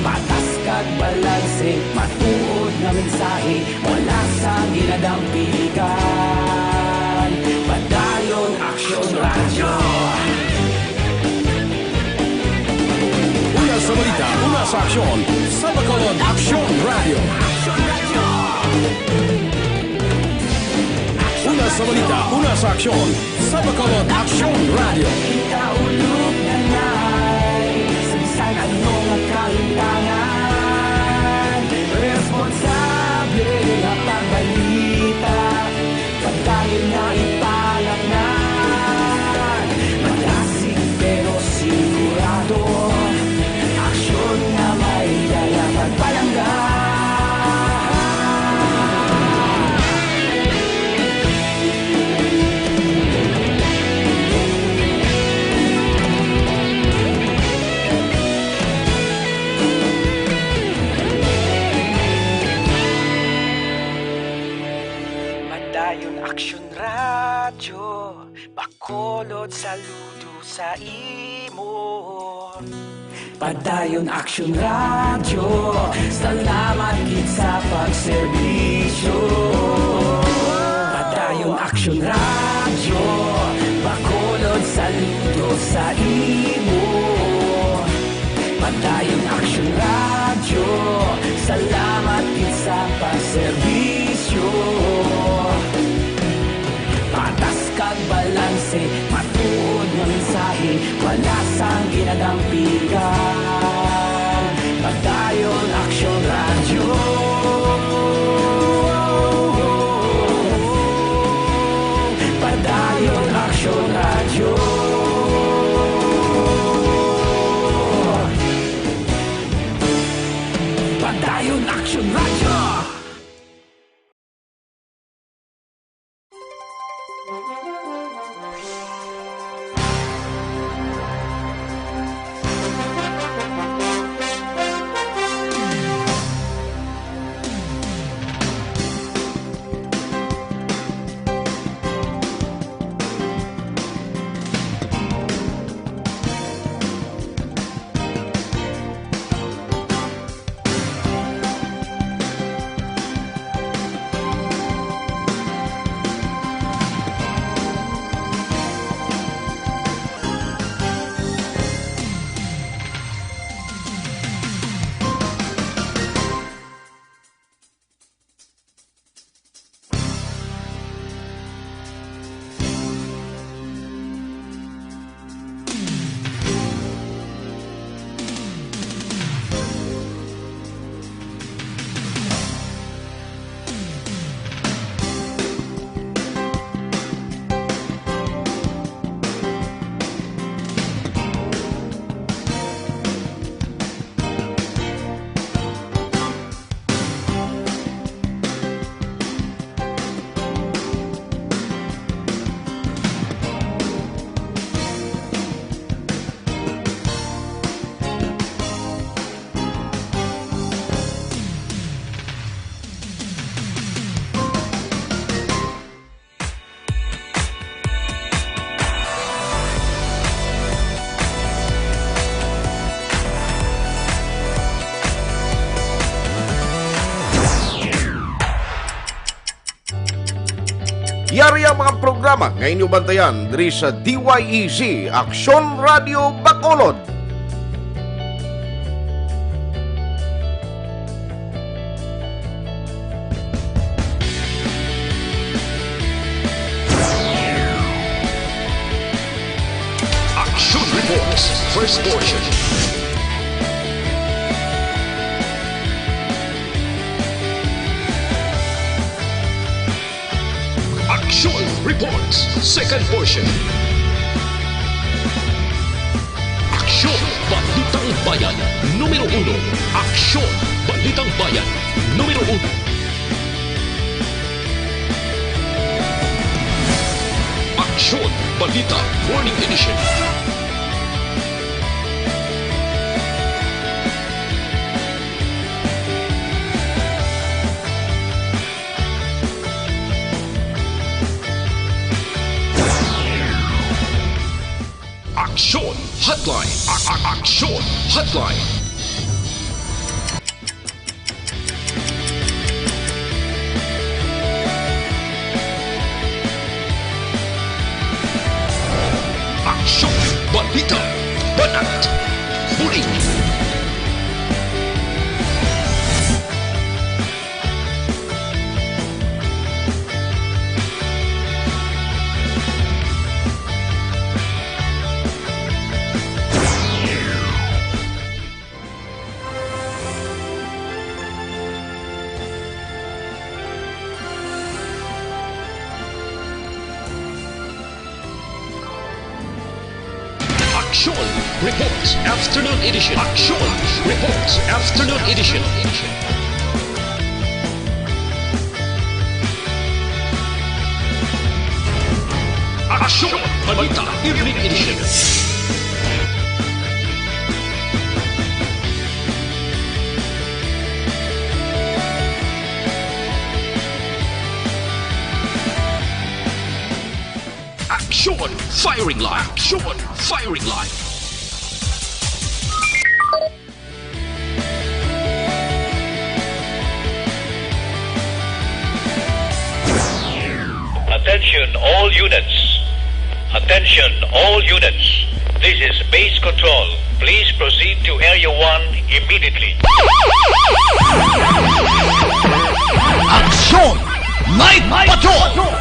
Patas kag balanse, matuod nga mensahe, wala sang ginadampigan. Padayon Aksyon Radyo. Una sa balita, una sa aksyon, sa Bacolod Aksyon Radyo. Una sa balita, una sa aksyon, sa Bacolod Aksyon Radyo. Kita ulog na nay, sa bisan ano nga kalimtangan, responsable nga pagbalita. Padayon nga ipalapngan, malasig pero sigurado. Aksyon nga may dala pagpalangga. Padayon Aksyon Radyo, Bacolod, saludo sa imo. Padayon Aksyon Radyo, salamat gid sa pagserbisyo. Padayon Aksyon Radyo, Bacolod, saludo sa imo. Padayon Aksyon Radyo, salamat gid sa pagserbisyo. Patas kag balanse, matuod nga mensahe, wala sang ginadampigan. Padayon Aksyon Radyo. Padayon Aksyon Radyo. Padayon Aksyon Radyo. Yari ang mga programa nga inyo bantayan diri sa D Y E Z, Aksyon Radio Bacolod. Action Reports, first portion. Action Reports, second portion. Aksyon, Balitang Bayan, numero uno. Aksyon, Balitang Bayan, numero uno. Aksyon, Balita, Morning Edition. Aksyon Hotline. A- a- Aksyon Hotline. Aksyon, balita, banat, bulig. Aksyon Reports Afternoon Edition. Aksyon Reports Afternoon Edition. Aksyon Balita Evening Edition. Aksyon Firing Line. Aksyon Firing Line. Attention all units. Attention all units. This is base control. Please proceed to Area one immediately. Aksyon! Night Patrol!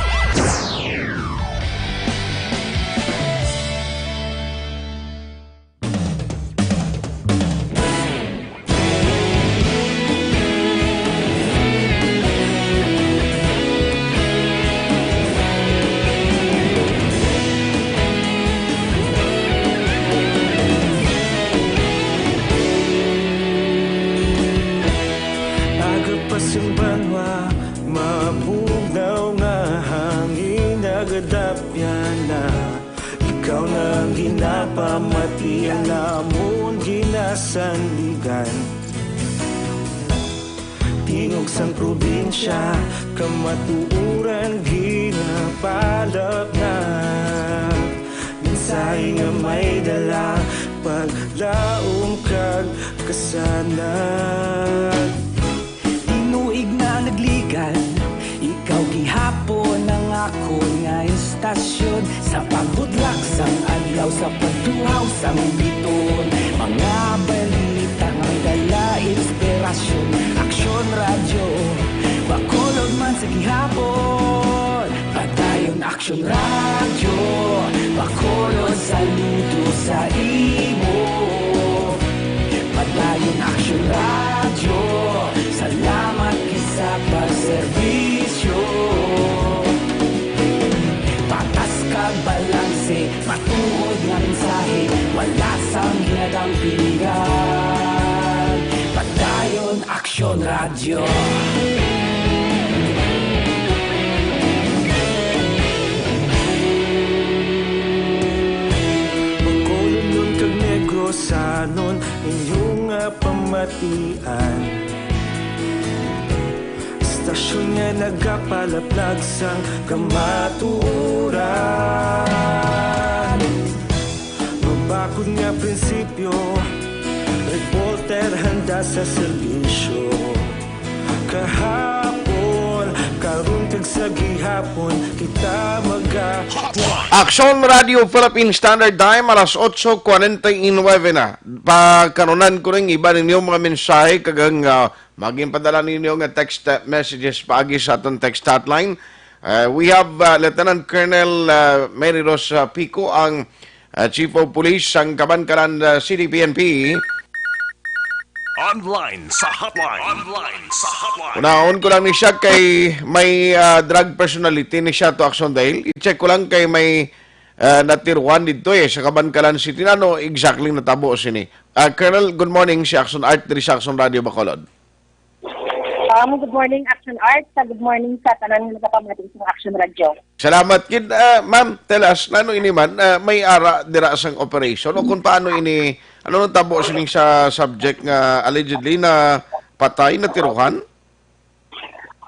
Agapas ang banwa, mabugnaw nga hangin, nagadapyan na. Ikaw na ang ginapamati, ang amon ginasandigan. Tingog sang probinsya, kamatuoran ginapalapnag. Mensahe nga may dala, paglaom kag kasanag. Tinuig na nagligan, ikaw gihapon ang akon nga istasyon. Sa pagbudlak sang adlaw, sa pagtuhaw sang biton, mga balita nga may dala inspirasyon. Aksyon Radyo Bacolod man sa gihapon. Padayon Aksyon Radyo Bacolod, saludo sa imo. Padayon Aksyon Radyo, salamat gid sa pagserbisyo. Patas kag balanse, matuod nga mensahe, wala sang ginadampingan. Padayon Aksyon Radyo. Bacolodnon kag Negrosanon, inyo nga pamatian. Istasyon nga nagapalaplag sang kamatuoran. Mabakod nga prinsipyo, reporter handa sa serbisyo. Kahapon, karon, kag sa Gihapon kita maga Aksyon Radio Philippine Standard Time, alas otso kwarenta y nuebe na. Pakanunan ko rin iba ninyo mga mensahe kag ang ah, maging padala ninyo nga text uh, messages paagi sa aton text hotline. Uh, we have uh, Lieutenant Colonel uh, Mary Rose uh, Pico, ang uh, Chief of Police sang Kabankalan uh, City P N P. Online sa hotline. Online sa hotline. Unahon ko lang ni siya kay may ah, drug personality ni siya to Aksyon Dale. I-check ko lang kay may ah, natiruhan dito eh sa Kabankalan City. Ano exactly natabo sini? Ah, Colonel, good morning. Si Action Art diri sa Action Radio Bacolod. Um, good morning, Action Art. Sa good morning sa tanan nga nagapamati sa Action Radio. Salamat kid, ah, ma'am. Tell us, nano ini man, ah, may ara dira sang operation o kung paano ini, ano natabo sining sa subject nga allegedly na patay, natiruhan?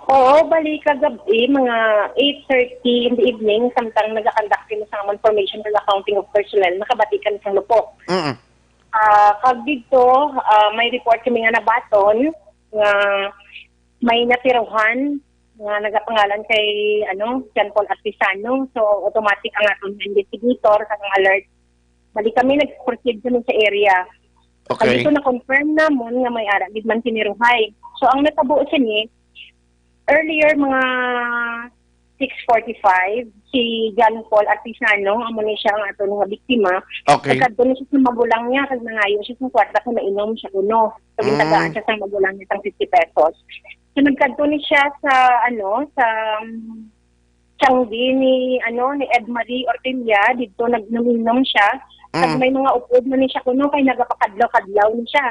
Oo, bali kagabi, mga eight thirty in the evening, samtang nagakandak kami sa amon formation for the counting of personnel, nakabati kami sa Lupok. Mm. Ah, kag dito, ah, may report kami nga nabaton nga may natiruhan nga nagapangalan kay ano, John Paul Artisano. So automatic ang atong investigator sa alert. Bali kami nag-proceed kami sa area. Kag Okay. dito na-confirm namon nga may ara gid man tiniruhay. So ang natabo sini, earlier mga six forty-five, si John Paul Artisano, amo ni siya ang aton nga biktima. Okay. Nagkadto na siya sa magulang niya, kag nangayo siya sa kwarta kung mainom siya kuno. So, Mm. gintagaan siya sa magulang niya sang fifty pesos. So, nagkadto ni siya sa, ano, sa um, Changi ni, ano, ni Ed Marie Ortilla, dito nag nanginom siya. Kag Mm. may mga upod man ni siya kuno, kay nagapakadlaw-kadlaw ni siya.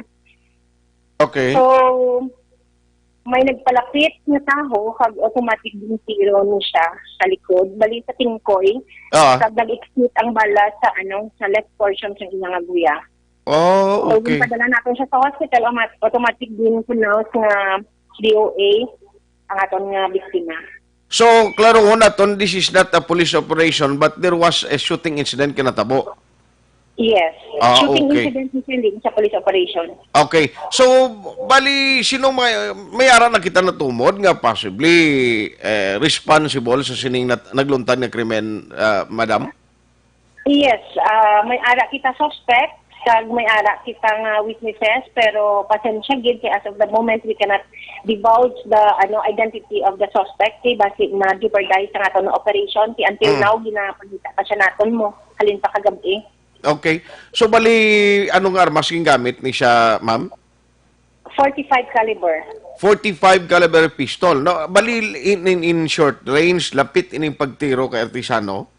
Okay. So, may nagpalapit nga taho kag automatic din tiro ni siya sa likod. Bali sa tingkoy, Ah. kag nag-exit ang bala sa ano sa left portion sa iyang aguya. Oh, So, okay. ginpadala natin siya sa hospital, automat- automatic din punaw nga D O A ang aton nga biktima. So, klarohon naton, this is not a police operation, but there was a shooting incident kinatabo. Yes. Ah, Shooting okay. incident, hindi sa police operation. Okay. So, bali, sino may, may ara na kita natumod nga possibly eh, responsible sa sining nat- nagluntad nga krimen, ah, madam? Yes, ah, may ara kita suspect, kag may ara kita nga witnesses, pero pasensya gid kay as of the moment we cannot divulge the ano identity of the suspect kay basi na jeopardize ang aton operation kay until Mm. now ginapangita pa siya naton mo halin pa kagabi. Okay. So, bali, anong armas gingamit ni siya, ma'am? forty-five caliber. forty-five caliber pistol, no? Bali, in, in, in short range, lapit ining pagtiro kay Artisano?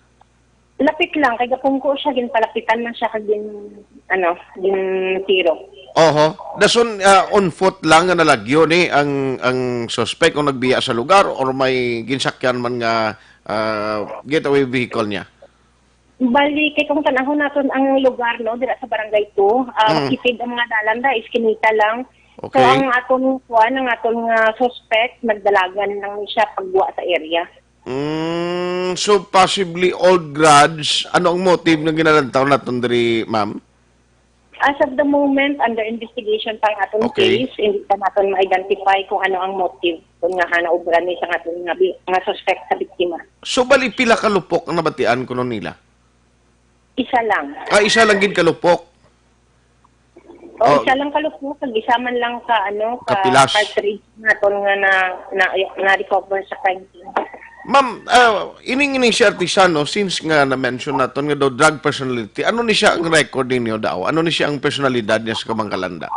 Lapit lang, kay gapungko siya, ginpalapitan man siya kag gin ano, gin tiro. Oho. Dason, ah, on foot lang nga nalagyo ni ang ang suspect kung nagbiya sa lugar or may ginsakyan man nga ah, getaway vehicle niya? Bali, kay kung tanahon naton ang lugar, no, dira sa Barangay two, ah, Mm. makitid ang mga dalan da, iskinita lang. So, Okay. ang aton kuan, ang aton nga suspect, nagdalagan lang siya pagbuwa sa area. Mm, so possibly old grudge. Ano ang motive nga ginalantaw naton diri, ma'am? As of the moment, under investigation pa ang aton Okay. case, hindi pa naton ma-identify kung ano ang motive kung nga naubra ni sa aton nga, bi- nga suspect sa biktima. So bali pila ka lupok ang nabatian kuno nila? Isa lang. Ah, isa lang gid ka lupok. O Oh. Isa lang ka lupok, kag isa man lang ka ano ka Kapilas. cartridge naton nga na na, na recover sa crime scene. Ma'am, ah, ining ining si Artisano, since nga na-mention naton nga daw drug personality, ano ni siya ang record ninyo daw? Ano ni siya ang personalidad niya sa Kabankalan da?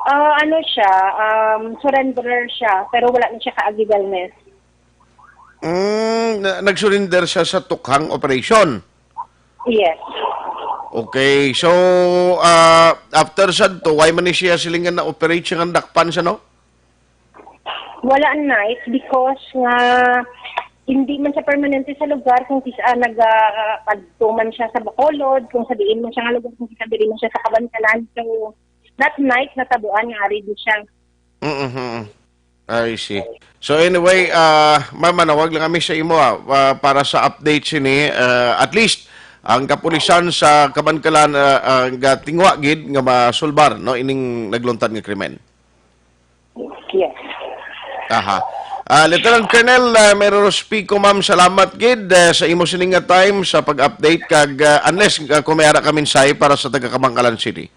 Ah, ano siya, um, surrenderer siya, pero wala na siya kaagi wellness. Mm, na- nag-surrender siya sa tukhang operation. Yes. Okay, so ah, after sadto, why man ni siya silingan na operate siya nga dakpan siya, no? Wala na, it's because nga hindi man siya permanente sa lugar kung kisa nagpadto man siya sa Bacolod, kung sa diin man siya nga lugar, kung kisa diri man siya sa Kabankalan. So, that night, natabuan nga ari di siya. Mm-hmm. I see. So anyway, ah, ma'am, manawag lang kami sa imo ah, ah, para sa update sini. Ah, at least ang kapulisan sa Kabankalan ah, ah, gatingwa gid nga masulbar no ining nagluntad nga krimen. Yes. Aha. Ah, Lieutenant Colonel, ah, Mary Rose Pico, ma'am, salamat gid, ah, sa imo sining nga time sa pag-update kag, ah, unless, ah, kung may ara ka mensahe para sa taga Kabankalan City.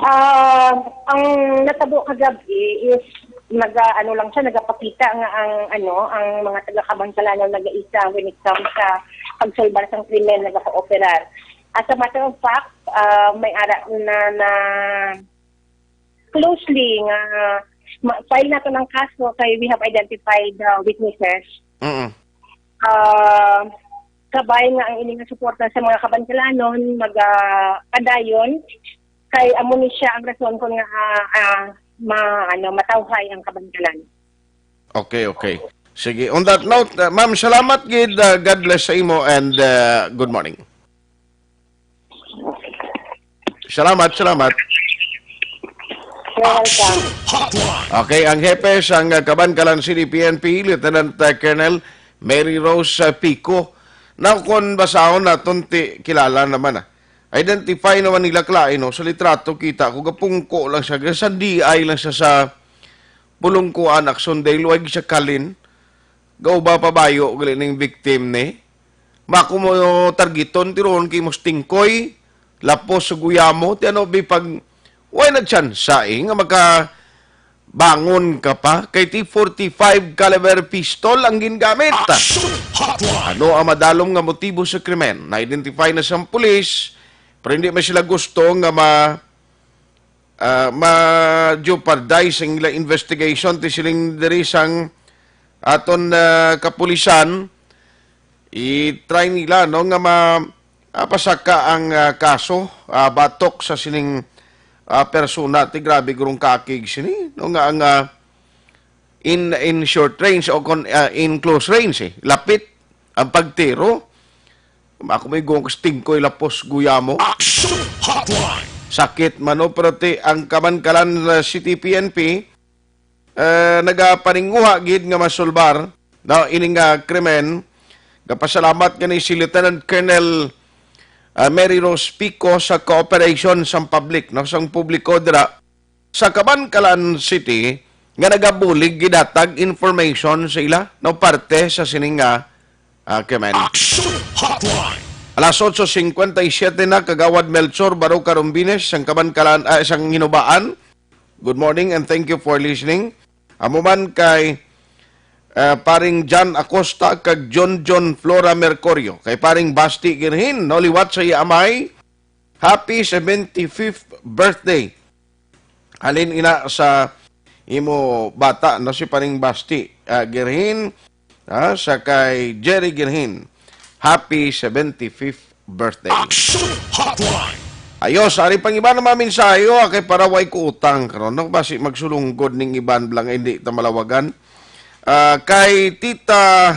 Ah, ang natabo kagabi is naga ano lang siya, nagapakita nga ang ano, ang mga taga Kabankalanon nagaisa when it comes sa pagsolbar sang krimen, nagakooperar. As a matter of fact, ah, may ara na, na closely nga ma- file nato ng kaso kay we have identified the witnesses. Mm. Ah, kabay nga ang ining suporta sa mga Kabankalanon magapadayon kay amo ni siya ang rason kon nga ah, ah, ma, ano, matawhay ang Kabankalan. Okay, okay. Sige. On that note, uh, ma'am, salamat gid. Uh, God bless sa imo and uh, good morning. Salamat, salamat. You're welcome. Okay, ang hepe sang uh, Kabankalan City P N P, Lieutenant uh, Colonel Mary Rose uh, Pico. Now, kung basahon naton, ti, kilala naman ah. Identify naman nila klaro, no? Sa litrato, kita ko, gapungko lang siya. Sa D I lang siya sa Pulungkuan, Aksyon Day, luwag siya kalin. Gauba pa bayo, gali ning victim ni. Mako mo targeton, tiron kay mo stingkoy, lapos sa guyamo, ti ano, bi pag, way na tsansa eh, nga maka, bangon ka pa, kay T forty-five caliber pistol ang gingamit. Action Hotline! Ano ang madalom nga motibo sa krimen? Na-identify na sang pulis, pero hindi man sila gusto nga ma, ah, ma-jeopardize ang ila investigation, ti siling diri sang aton ah, kapulisan. I-try nila, no, nga ma, ah, pasaka ang ah, kaso ah, batok sa sining ah, persona. Ti grabe gurong kakig sini, no, nga ang ah, in in short range o kon ah, in close range eh, lapit ang pagtiro. Ako may gong stingkoy lapos guyamo. Action Hotline! Sakit man, no, pero ti ang Kabankalan ah, City P N P eh, nagapaninguha gid nga masulbar, no, ining ah, krimen. Gapasalamat gani si Lieutenant Colonel ah, Mary Rose Pico sa cooperation sang public, no, sang publiko dira sa Kabankalan City nga nagabulig gidatag information sa ila, no, parte sa sining nga ah, krimen. Action Hotline! Alas otso cincuenta y siete na, Kagawad Melchor Baroca Rombines, sang Kabankalan, ah, sang Hinubaan. Good morning and thank you for listening. Amo man kay ah, paring John Acosta kag John John Flora Mercurio. Kay paring Basti Girhin, no, liwat sa iya amay. Happy seventy-fifth birthday. Halin ina sa imo bata, no, si paring Basti ah, Girhin, ah, sa kay Jerry Girhin. Happy seventy-fifth birthday. Action Hotline! Ayos, ari pang iban nga mga mensahe, oh, kay para way ko utang karon, no? Basi magsulunggod ning iban lang, hindi ta malawagan. Ah, kay Tita,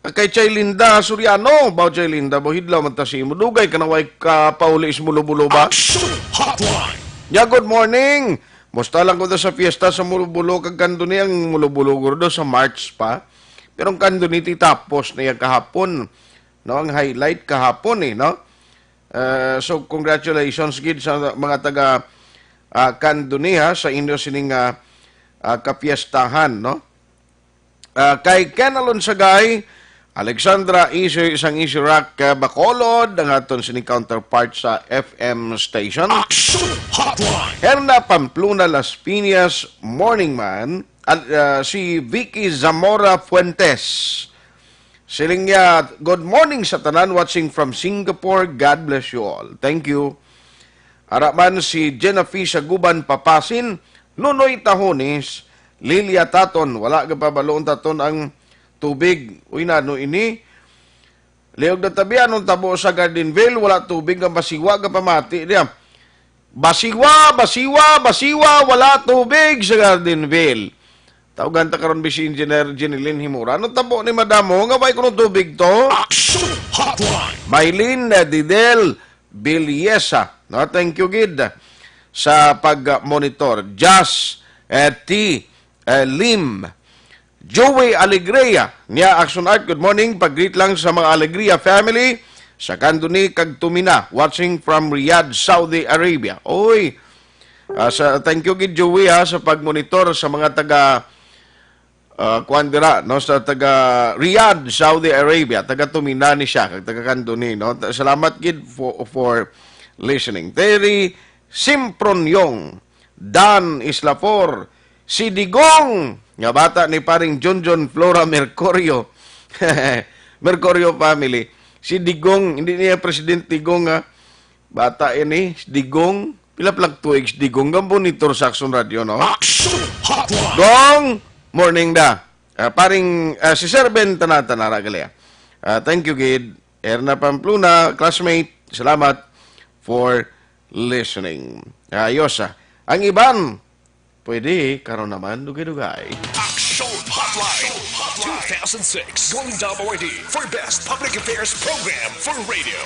ah, kay Chay Linda Soriano, baw Chay Linda, baw hidlaw man ta si imo. Dugay ka na way ka pauli sa Mulo-Bulo ba? Action Hotline! Ya, good morning. Musta lang ko ta sa fiesta sa Mulo-Bulo kag Candoni? Ang Mulo-Bulo guro daw sa March pa. Pero ang Candoni ti tapos na ya kahapon. No, ang highlight kahapon eh, no? Uh, so congratulations gid sa mga taga uh, Candoni ha, sa inyo sining uh, uh, kapiestahan, no? Uh, kay Ken Alonsagay, Alexandra Isoy sang Isoy Rock uh, Bacolod, ang aton sining counterpart sa F M station. Action Hotline! Herna Pamplona Las Piñas, Morning Man, at uh, si Vicky Zamora Fuentes. Siling niya, "Good morning sa tanan watching from Singapore. God bless you all." Thank you. Ara man si Genevieve Saguban Papasin, Nunoy Tahones, Lilia Taton, wala gapabaloon taton ang tubig. Uy, nano ini? Liog na tabi, anong tabo sa Gardenville? Wala tubig ang basiwa, gapamati niya. Basiwa, basiwa, basiwa, wala tubig sa Gardenville. Tawgan ta karon bi si Engineer Jeneline Himura. Ano tabo ni Madam mo nga way kuno tubig to? Action Hotline! Maylin, eh, Didel, Biliesa. No, thank you gid sa pag-monitor. Jas, eh, T, eh, Lim, Joey Alegria, niya Action Art, good morning. Pag-greet lang sa mga Alegria family sa Candoni kag Tumina, watching from Riyadh, Saudi Arabia. Oy, ah, sa, thank you gid, Joey, ha, sa pag-monitor sa mga taga ah, kuan dira, no, sa taga Riyadh, Saudi Arabia, taga Tuminani siya, kag taga Candoni, no. Ta-, salamat gid for, for listening. Terry Simpronyong, Dan Islafor, si Digong, nga bata ni paring Junjun Flora Mercurio. Mercurio family. Si Digong, hindi niya President Digong, ha. Bata ini, si Digong. Pila plag tuig si Digong? Ang monitor sa Action Radio, no? Action Hotline! Gong! Morning da. Ah, paring, ah, si Sir Ben Tanata, nara gali, ah. Ah, thank you, gid. Erna Pamplona, classmate, salamat for listening. Ayos, ah. Ang iban, pwede karon naman dugay-dugay. Action Hotline two thousand six Golden Dome Awardee for Best Public Affairs Program for Radio.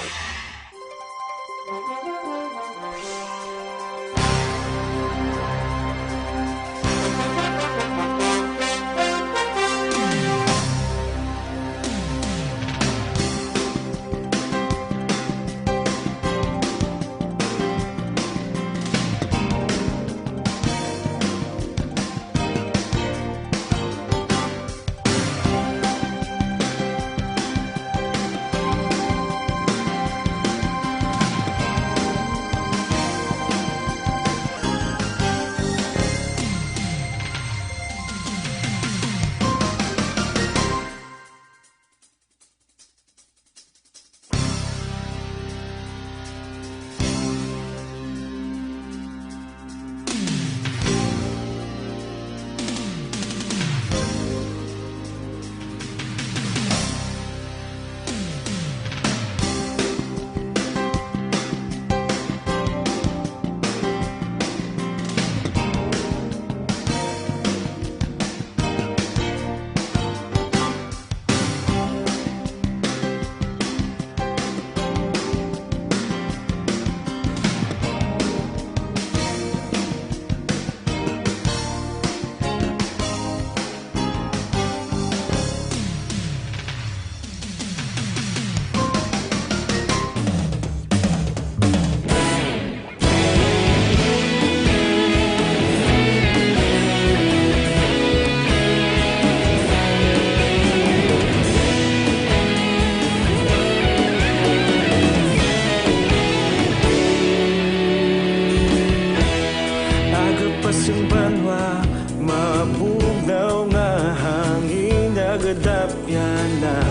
Aga pa sing banwa, mabugnaw nga hangin, nagadapyan na.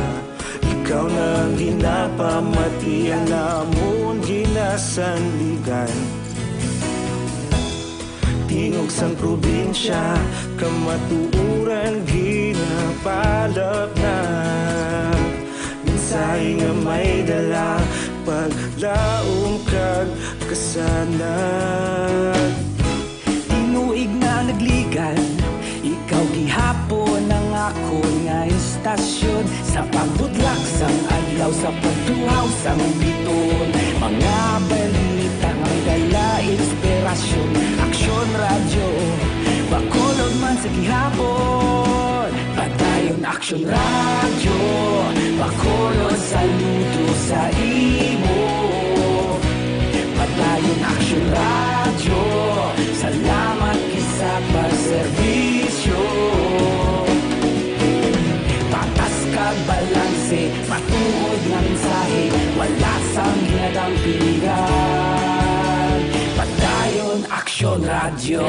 Ikaw na ang ginapamati, ang amon ginasandigan. Tingog sang probinsya, kamatuoran ginapalapnag. Mensahe nga may dala, paglaom kag kasanag. Tinuig na nagligad, ikaw gihapon ang akon nga istasyon. Sa pagbutlak sang adlaw, sa pagtuhaw sang bituon, mga balita nga may dala inspirasyon. Aksyon Radyo, Bacolod man sa gihapon. Padayon Aksyon Radyo, Bacolod, saludo sa imo. Padayon Aksyon Radyo, salamat gid sa pagserbisyo. Patas kag balanse, matuod nga mensahe, wala sang ginadampingan. Padayon Aksyon Radyo.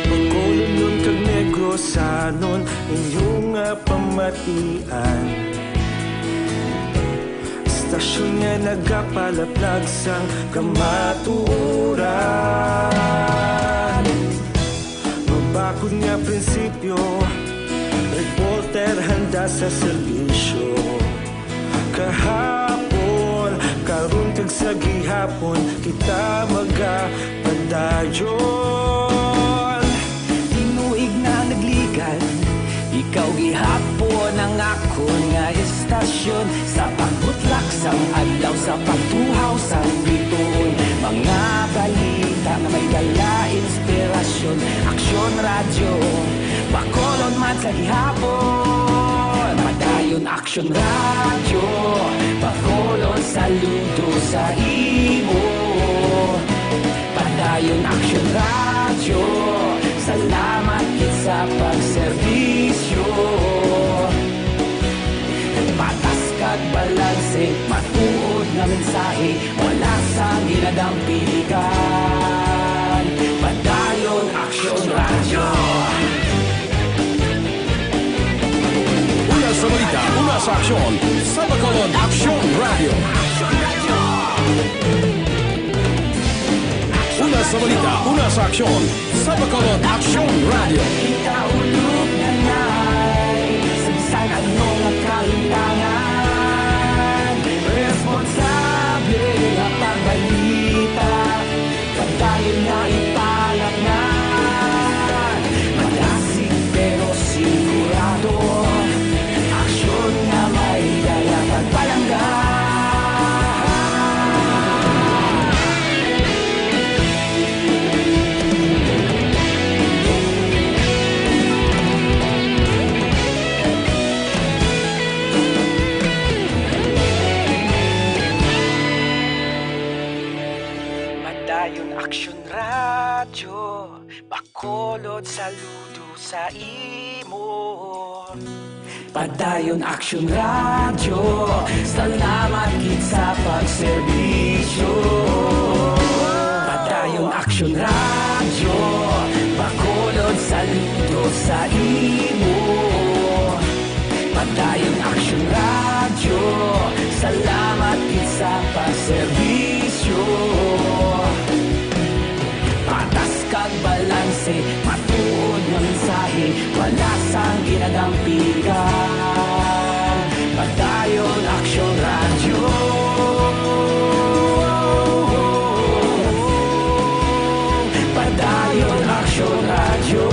Bacolodnon kag Negrosanon, inyo nga pamatian. Istasyon nga nagapalaplag sang kamatuoran. Mabakod nga prinsipyo, reporter handa sa serbisyo. Kahapon, karon kag sa gihapon, kita magapadayon. Tinuig na nagligad, ikaw gihapon ang akon nga istasyon. Sa pagbutlak sang adlaw, sa pagtuhaw sang bituon, mga balita nga may dala inspirasyon. Aksyon Radyo, Bacolod man sa gihapon. Padayon Aksyon Radyo, Bacolod, saludo sa imo. Yung Action Radio, salamat gid sa pagserbisyo. Patas kag balanse, matuod nga mensahe, wala sang ginadampigan. Padayon Action Radio. Una sa balita, una sa aksyon, sa Bacolod Action Radio. Una sa balita, una sa aksyon, sa Bacolod Action Radio. Ikaulog na nay, sa bisan ano nga kahitangan, responsable nga pagbalita, padayon nga ipalaknag. Malasig pero sigurado, aksyon nga may dala kag palangga. Padayon Action Radio, Bacolod, saludo sa imo. Padayon Action Radio, salamat gid sa pagserbisyo. Padayon Action Radio, Bacolod, saludo sa imo. Padayon Action Radio, salamat gid sa pagserbisyo. Patas kag balanse, matuod nga mensahe, wala sang ginadampigan. Padayon Action Radio. Padayon Action Radio.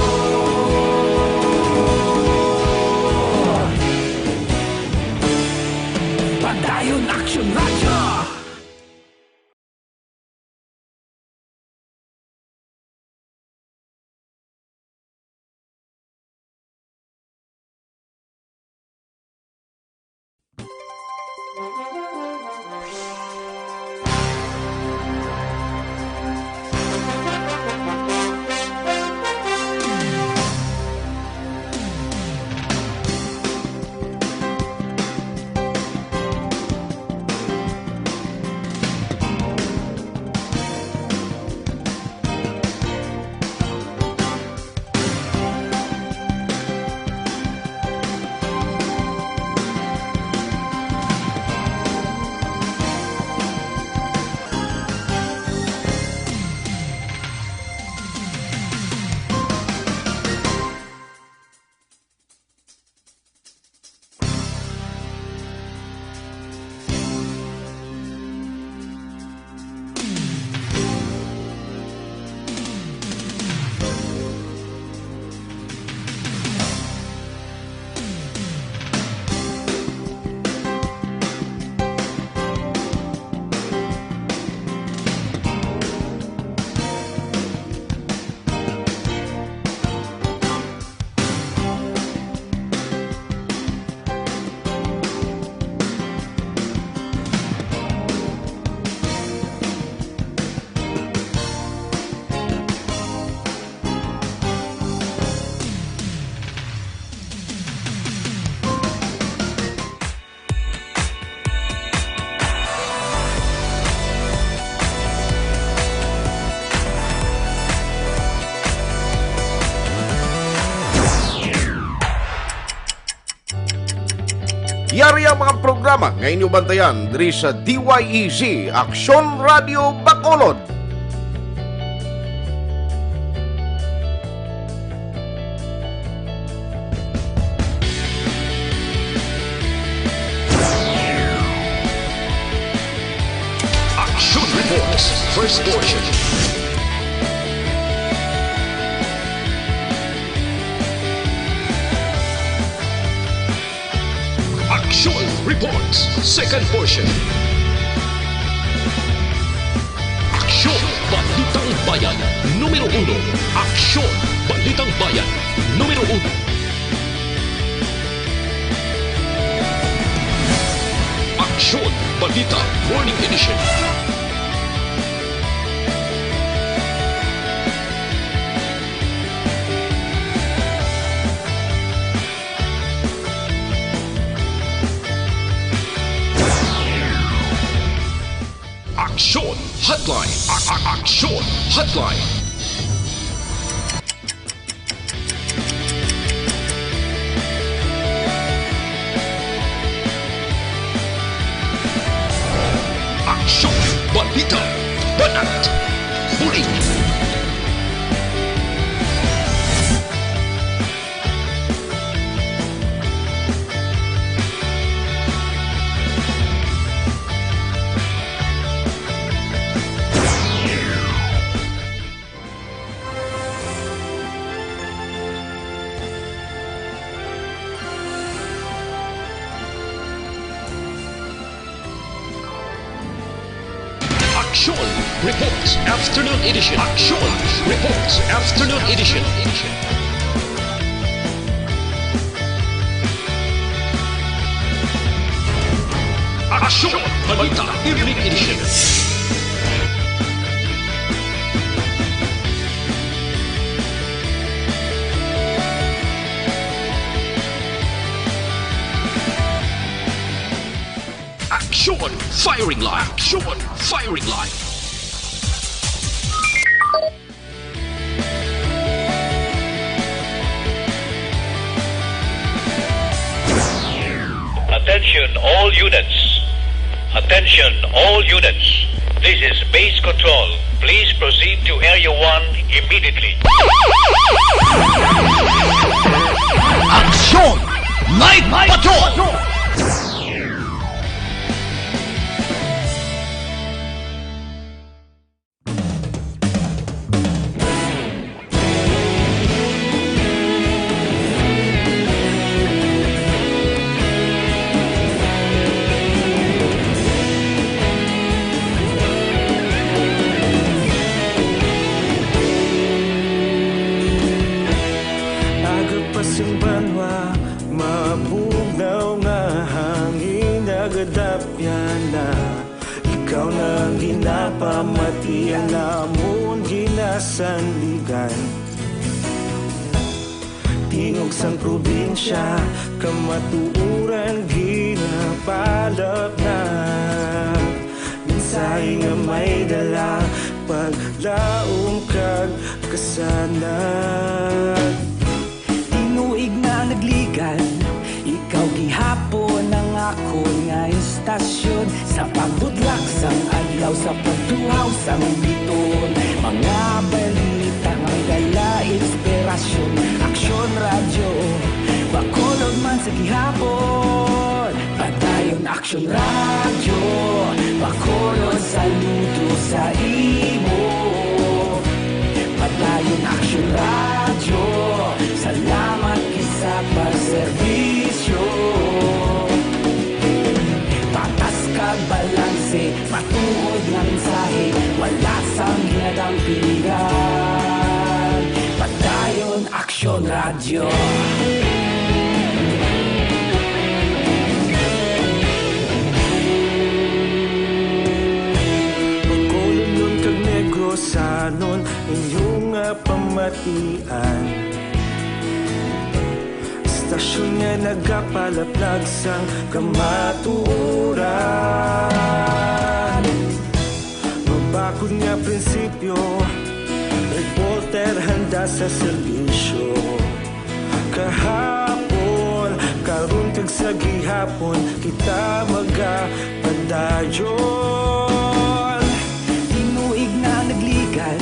Padayon Action Radio. Yari ang mga programa nga inyo bantayan diri sa D Y E Z, Aksyon Radio Bacolod. Action Reports, first portion. Action Reports, second portion. Aksyon, Balitang Bayan, numero uno. Aksyon, Balitang Bayan, numero uno. Aksyon, Balita, Morning Edition. Hotline. A- a- Aksyon. Hotline. Aksyon. Balita. Banat. Bulig. Aksyon Reports Afternoon Edition. Aksyon Reports Afternoon Edition. Aksyon Balita Evening Edition. Aksyon Firing Line. Aksyon Firing Line. Attention all units. Attention all units. This is Base Control. Please proceed to Area one immediately. Aksyon Night Patrol! Aga pa sing banwa, mabugnaw nga hangin, nagadapyan na. Ikaw na ang ginapamati, ang amon ginasandigan. Tingog sang probinsya, kamatuoran ginapalapnag. Mensahe nga may dala, paglaom kag kasanag. Tinuig na nagligan, ikaw gihapon ang akon nga istasyon. Sa pagbutlak sang adlaw, sa pagtuhaw sang biton, mga balita nga may dala inspirasyon. Aksyon Radyo, Bacolod man sa gihapon. Padayon Aksyon Radyo, Bacolod, saludo sa imo. Padayon Aksyon Radyo, salamat gid sa pagserbisyo. Patas kag balanse, matuod nga mensahe, wala sang ginadampingan. Padayon Aksyon Radyo. Bacolodnon kag Negrosanon, inyo nga pamatian. Istasyon nga nagapalaplag sang kamatuoran. Mabakod nga prinsipyo, reporter handa sa serbisyo. Kahapon, karon kag sa gihapon, kita magapadayon. Tinuig na nagligan,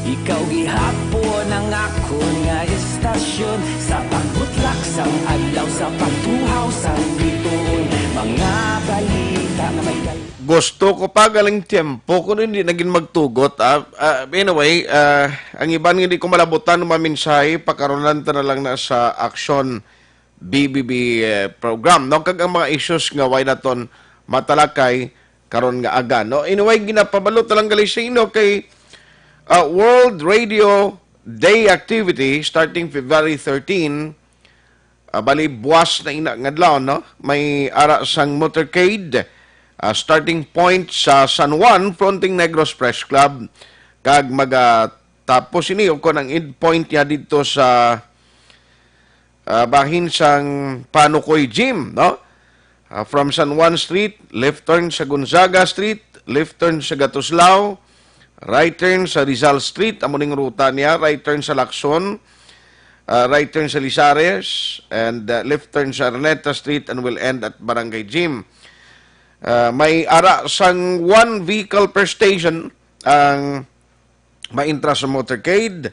ikaw gihapon ang akon nga istasyon. Sa pagbutlak sang adlaw, sa pagtuhaw sang bituon, mga balita nga may dal- Gusto ko pa galing tiyempo kung hindi na gid magtugot. Ah, ah, anyway, ah, ang iban nga di ko malabutan nga mensahe, pakaronan ta na lang na sa Aksyon B B B, eh, program, no? Kag ang mga issues nga way naton matalakay karon nga aga, no? Anyway, ginapabalo ta lang gali sa inyo kay, ah, World Radio Day activity starting February thirteen. Ah, bali, buwas na ina nga adlaw, no? May ara sang motorcade, ah, starting point sa San Juan, fronting Negros Press Club, kag magatapos ini, o kon ang end point niya dito sa, ah, bahin sang Panukoy Gym, no? Ah, from San Juan Street, left turn sa Gonzaga Street, left turn sa Gatuslao, right turn sa Rizal Street, amo ning ruta niya, right turn sa Lacson, ah, right turn sa Lizares, and, ah, left turn sa Araneta Street and will end at Barangay Gym. Ah, may ara sang one vehicle per station ang maintra sa motorcade.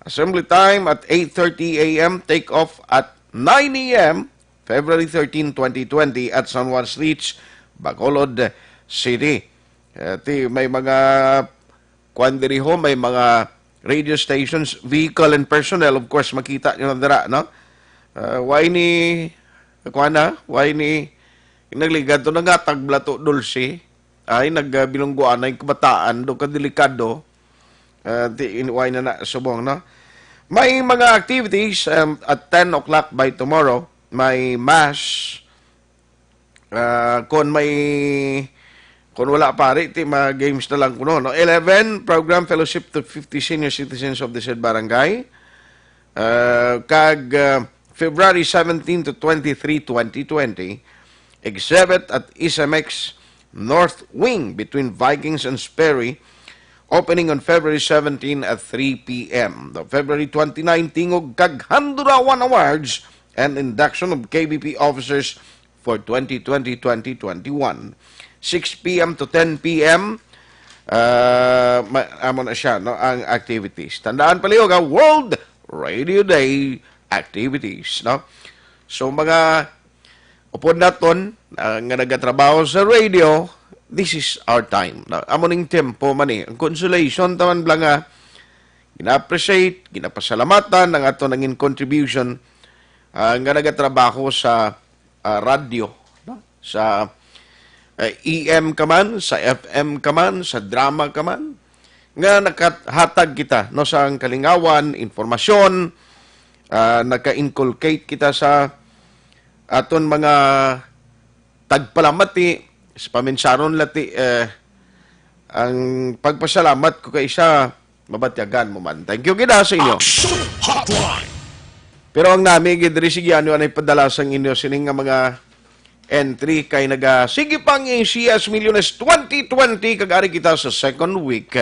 Assembly time at eight thirty a m, take off at nine a m, February thirteen, twenty twenty, at San Juan Streets, Bacolod City. Eh, ti, may mga kwan diri ho, may mga radio stations, vehicle and personnel, of course, makita nyo na dira, no? Ah, why ni, kwan na, why ni, nagligad to na nga, tagblato, dulce, ay, nagbilungguan na yung kabataan, do kadelikado, ah, ti, in, why na na, subong, no? May mga activities, um, at ten o'clock by tomorrow, may mass, ah, kung may, kung wala pa, ari, ti, mga games na lang kuno, no? Eleven, program fellowship to fifty senior citizens of the said barangay. Ah, kag, ah, February seventeen to twenty-three, twenty twenty, exhibit at S M X North Wing between Vikings and Sperry, opening on February seventeen at three p.m. The February twenty-nine Tingog kag Handurawan Awards and induction of K B P officers for twenty twenty, twenty twenty-one. Six p.m. to ten p.m., ah, ma-, amo na siya, no, ang activities. Tandaan, palihog, ha, World Radio Day activities, no? So, mga upod naton, ah, nga nagatrabaho sa radio, this is our time, no? Amo ning tempo man, eh. Ang consolation taman bala nga gina-appreciate, ginapasalamatan ang ato nangin contribution, ah, nga nagatrabaho sa, ah, radyo, no? Sa, ah, A M ka man, sa F M ka man, sa drama ka man, nga nakahatag kita, no, sa kalingawan, informasyon, ah, naka-inculcate kita sa aton mga tagpalamati, sa paminsaron lati, eh, ang pagpasalamat ko kay sa mabatyagan mo man. Thank you gid, ha, sa inyo. Action Hotline. Pero ang nami gid diri, sige, ano anay padala sang inyo sining nga mga entry kay naga, sige pa ang A C S Milyones twenty twenty, kag ari kita sa second week.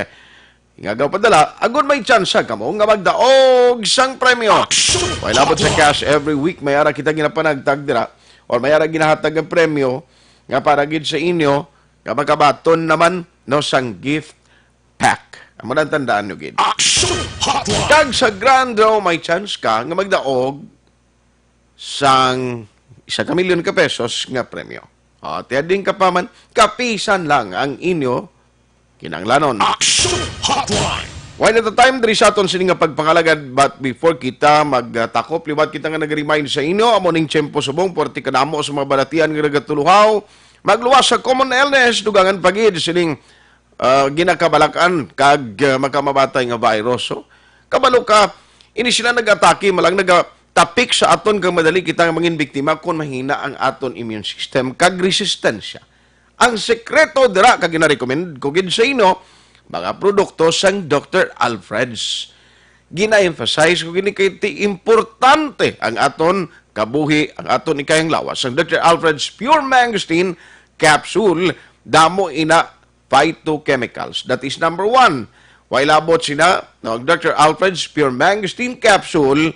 Nga gaw padala, agon may tsansa kamo nga magdaog sang premyo. Action May labot sa Hotline. Cash every week, may ara kita ginapanagtag dira, or may ara ginahatag ang premyo nga para gid sa inyo, nga makabaton naman, no, sang gift pack. Amo na ang tandaan nyo gid. Action Hotline. Kag sa Grand Draw, may chance ka nga magdaog sang isa ka milyon ka pesos nga premyo. O, tiading ka pa man, kapisan lang ang inyo kinahanglanon. Action Hotline. One at a time diri sa aton sini nga pagpangalagad, but before kita magtakop, liwat kita nga nag-remind sa inyo, amo ning tiyempo subong, puwerte kadamo sa mga balatian nga nagatuluhaw, magluwas sa common illness, dugangan pa gid sining, ah, ginakabalak-an kag, ah, makamamatay nga virus. So, kabalo ka, ini sila nag-atake, malang nagatapik sa aton kag madali kita nga mangin biktima kon mahina ang aton immune system kag resistensya. Ang sekreto dira, kag gina-recommend ko gid sa inyo, mga produkto sang Doctor Alfred's. Gina-emphasize ko gini kay ti importante ang aton kabuhi, ang aton ikayang lawas. Ang Doctor Alfred's Pure Mangosteen Capsule, damo ina phytochemicals. That is number one. Way labot sina, no, ang Doctor Alfred's Pure Mangosteen Capsule,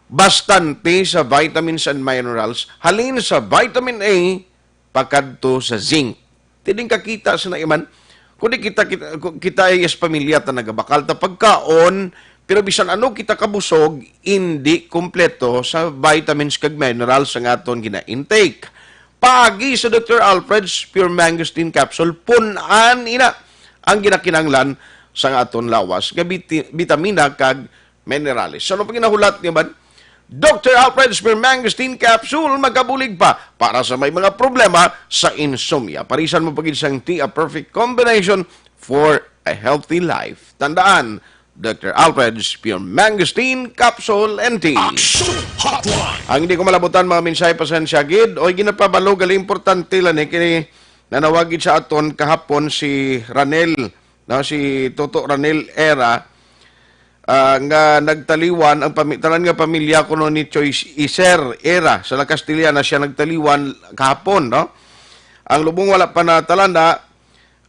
bastante sa vitamins and minerals, halin sa vitamin A, pakadto sa zinc. Ti nagakita sa naiman, kundi kita, kita, kita ay as pamilya ta nagabakal ta pagkaon, pero bisan ano kita kabusog, indi kompleto sa vitamins kag minerals ang aton gina-intake. Paagi sa Doctor Alfred's Pure Mangosteen Capsule, pun-an ina ang ginakinanglan sa aton lawas nga biti-, bitamina kag minerales. Sa ano pa ginahulat niya man? Doctor Alfred's Pure Mangosteen Capsule, magabulig pa para sa may mga problema sa insomnia. Parisan mo pa gid sang tea, a perfect combination for a healthy life. Tandaan, Doctor Alfred's Pure Mangosteen Capsule and Tea. Action Hotline. Ang hindi ko malabutan, mga mensahe, pasensya gid. Oy, ginapabalo, gali importante lang eh, kini nanawag gid sa aton kahapon si Ranel, no, si Toto Ranel Era, ah, nga nagtaliwan ang pami-, tanan nga pamilya kuno ni Choice Iser Era sa La Castellana, siya nagtaliwan kahapon, no? Ang lubong wala pa natalana,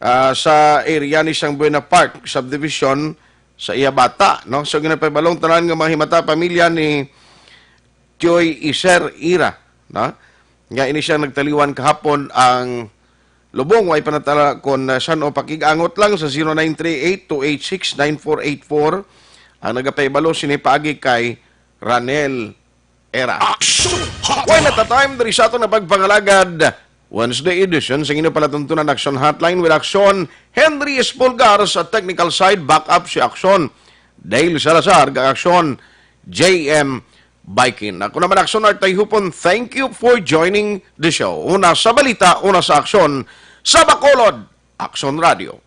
ah, sa area ni sang Buena Park Subdivision sa iya bata, no? So, ginapahibalong tanan nga mga himata pamilya ni Tioy Iser Ira, no? Nga ini siya nagtaliwan kahapon ang lubong, way panatala kon, ah, san-o. Pakig-angot lang sa zero nine three eight two eight six nine four eight four. Ang nagapahibalo sini paagi kay Ranel Era. Action Hotline. Way na ta time diri sa aton nga pagpangalagad. Wednesday edition sa inyo palatuntunan Action Hotline with Action Henry Espulgar, sa technical side, backup si Action Dale Salazar, kag Action J M Bikin. Ako naman, Action Art Tayhupon, thank you for joining the show. Una sa balita, una sa aksyon, sa Bacolod, Action Radio.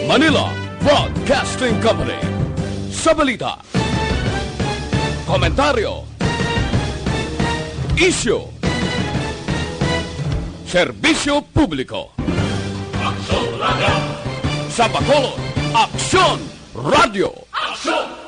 Manila Broadcasting Company. Sa balita, komentaryo, isyu, serbisyo publiko. Aksyon Radio. Sa Bacolod, Aksyon Radio. Aksyon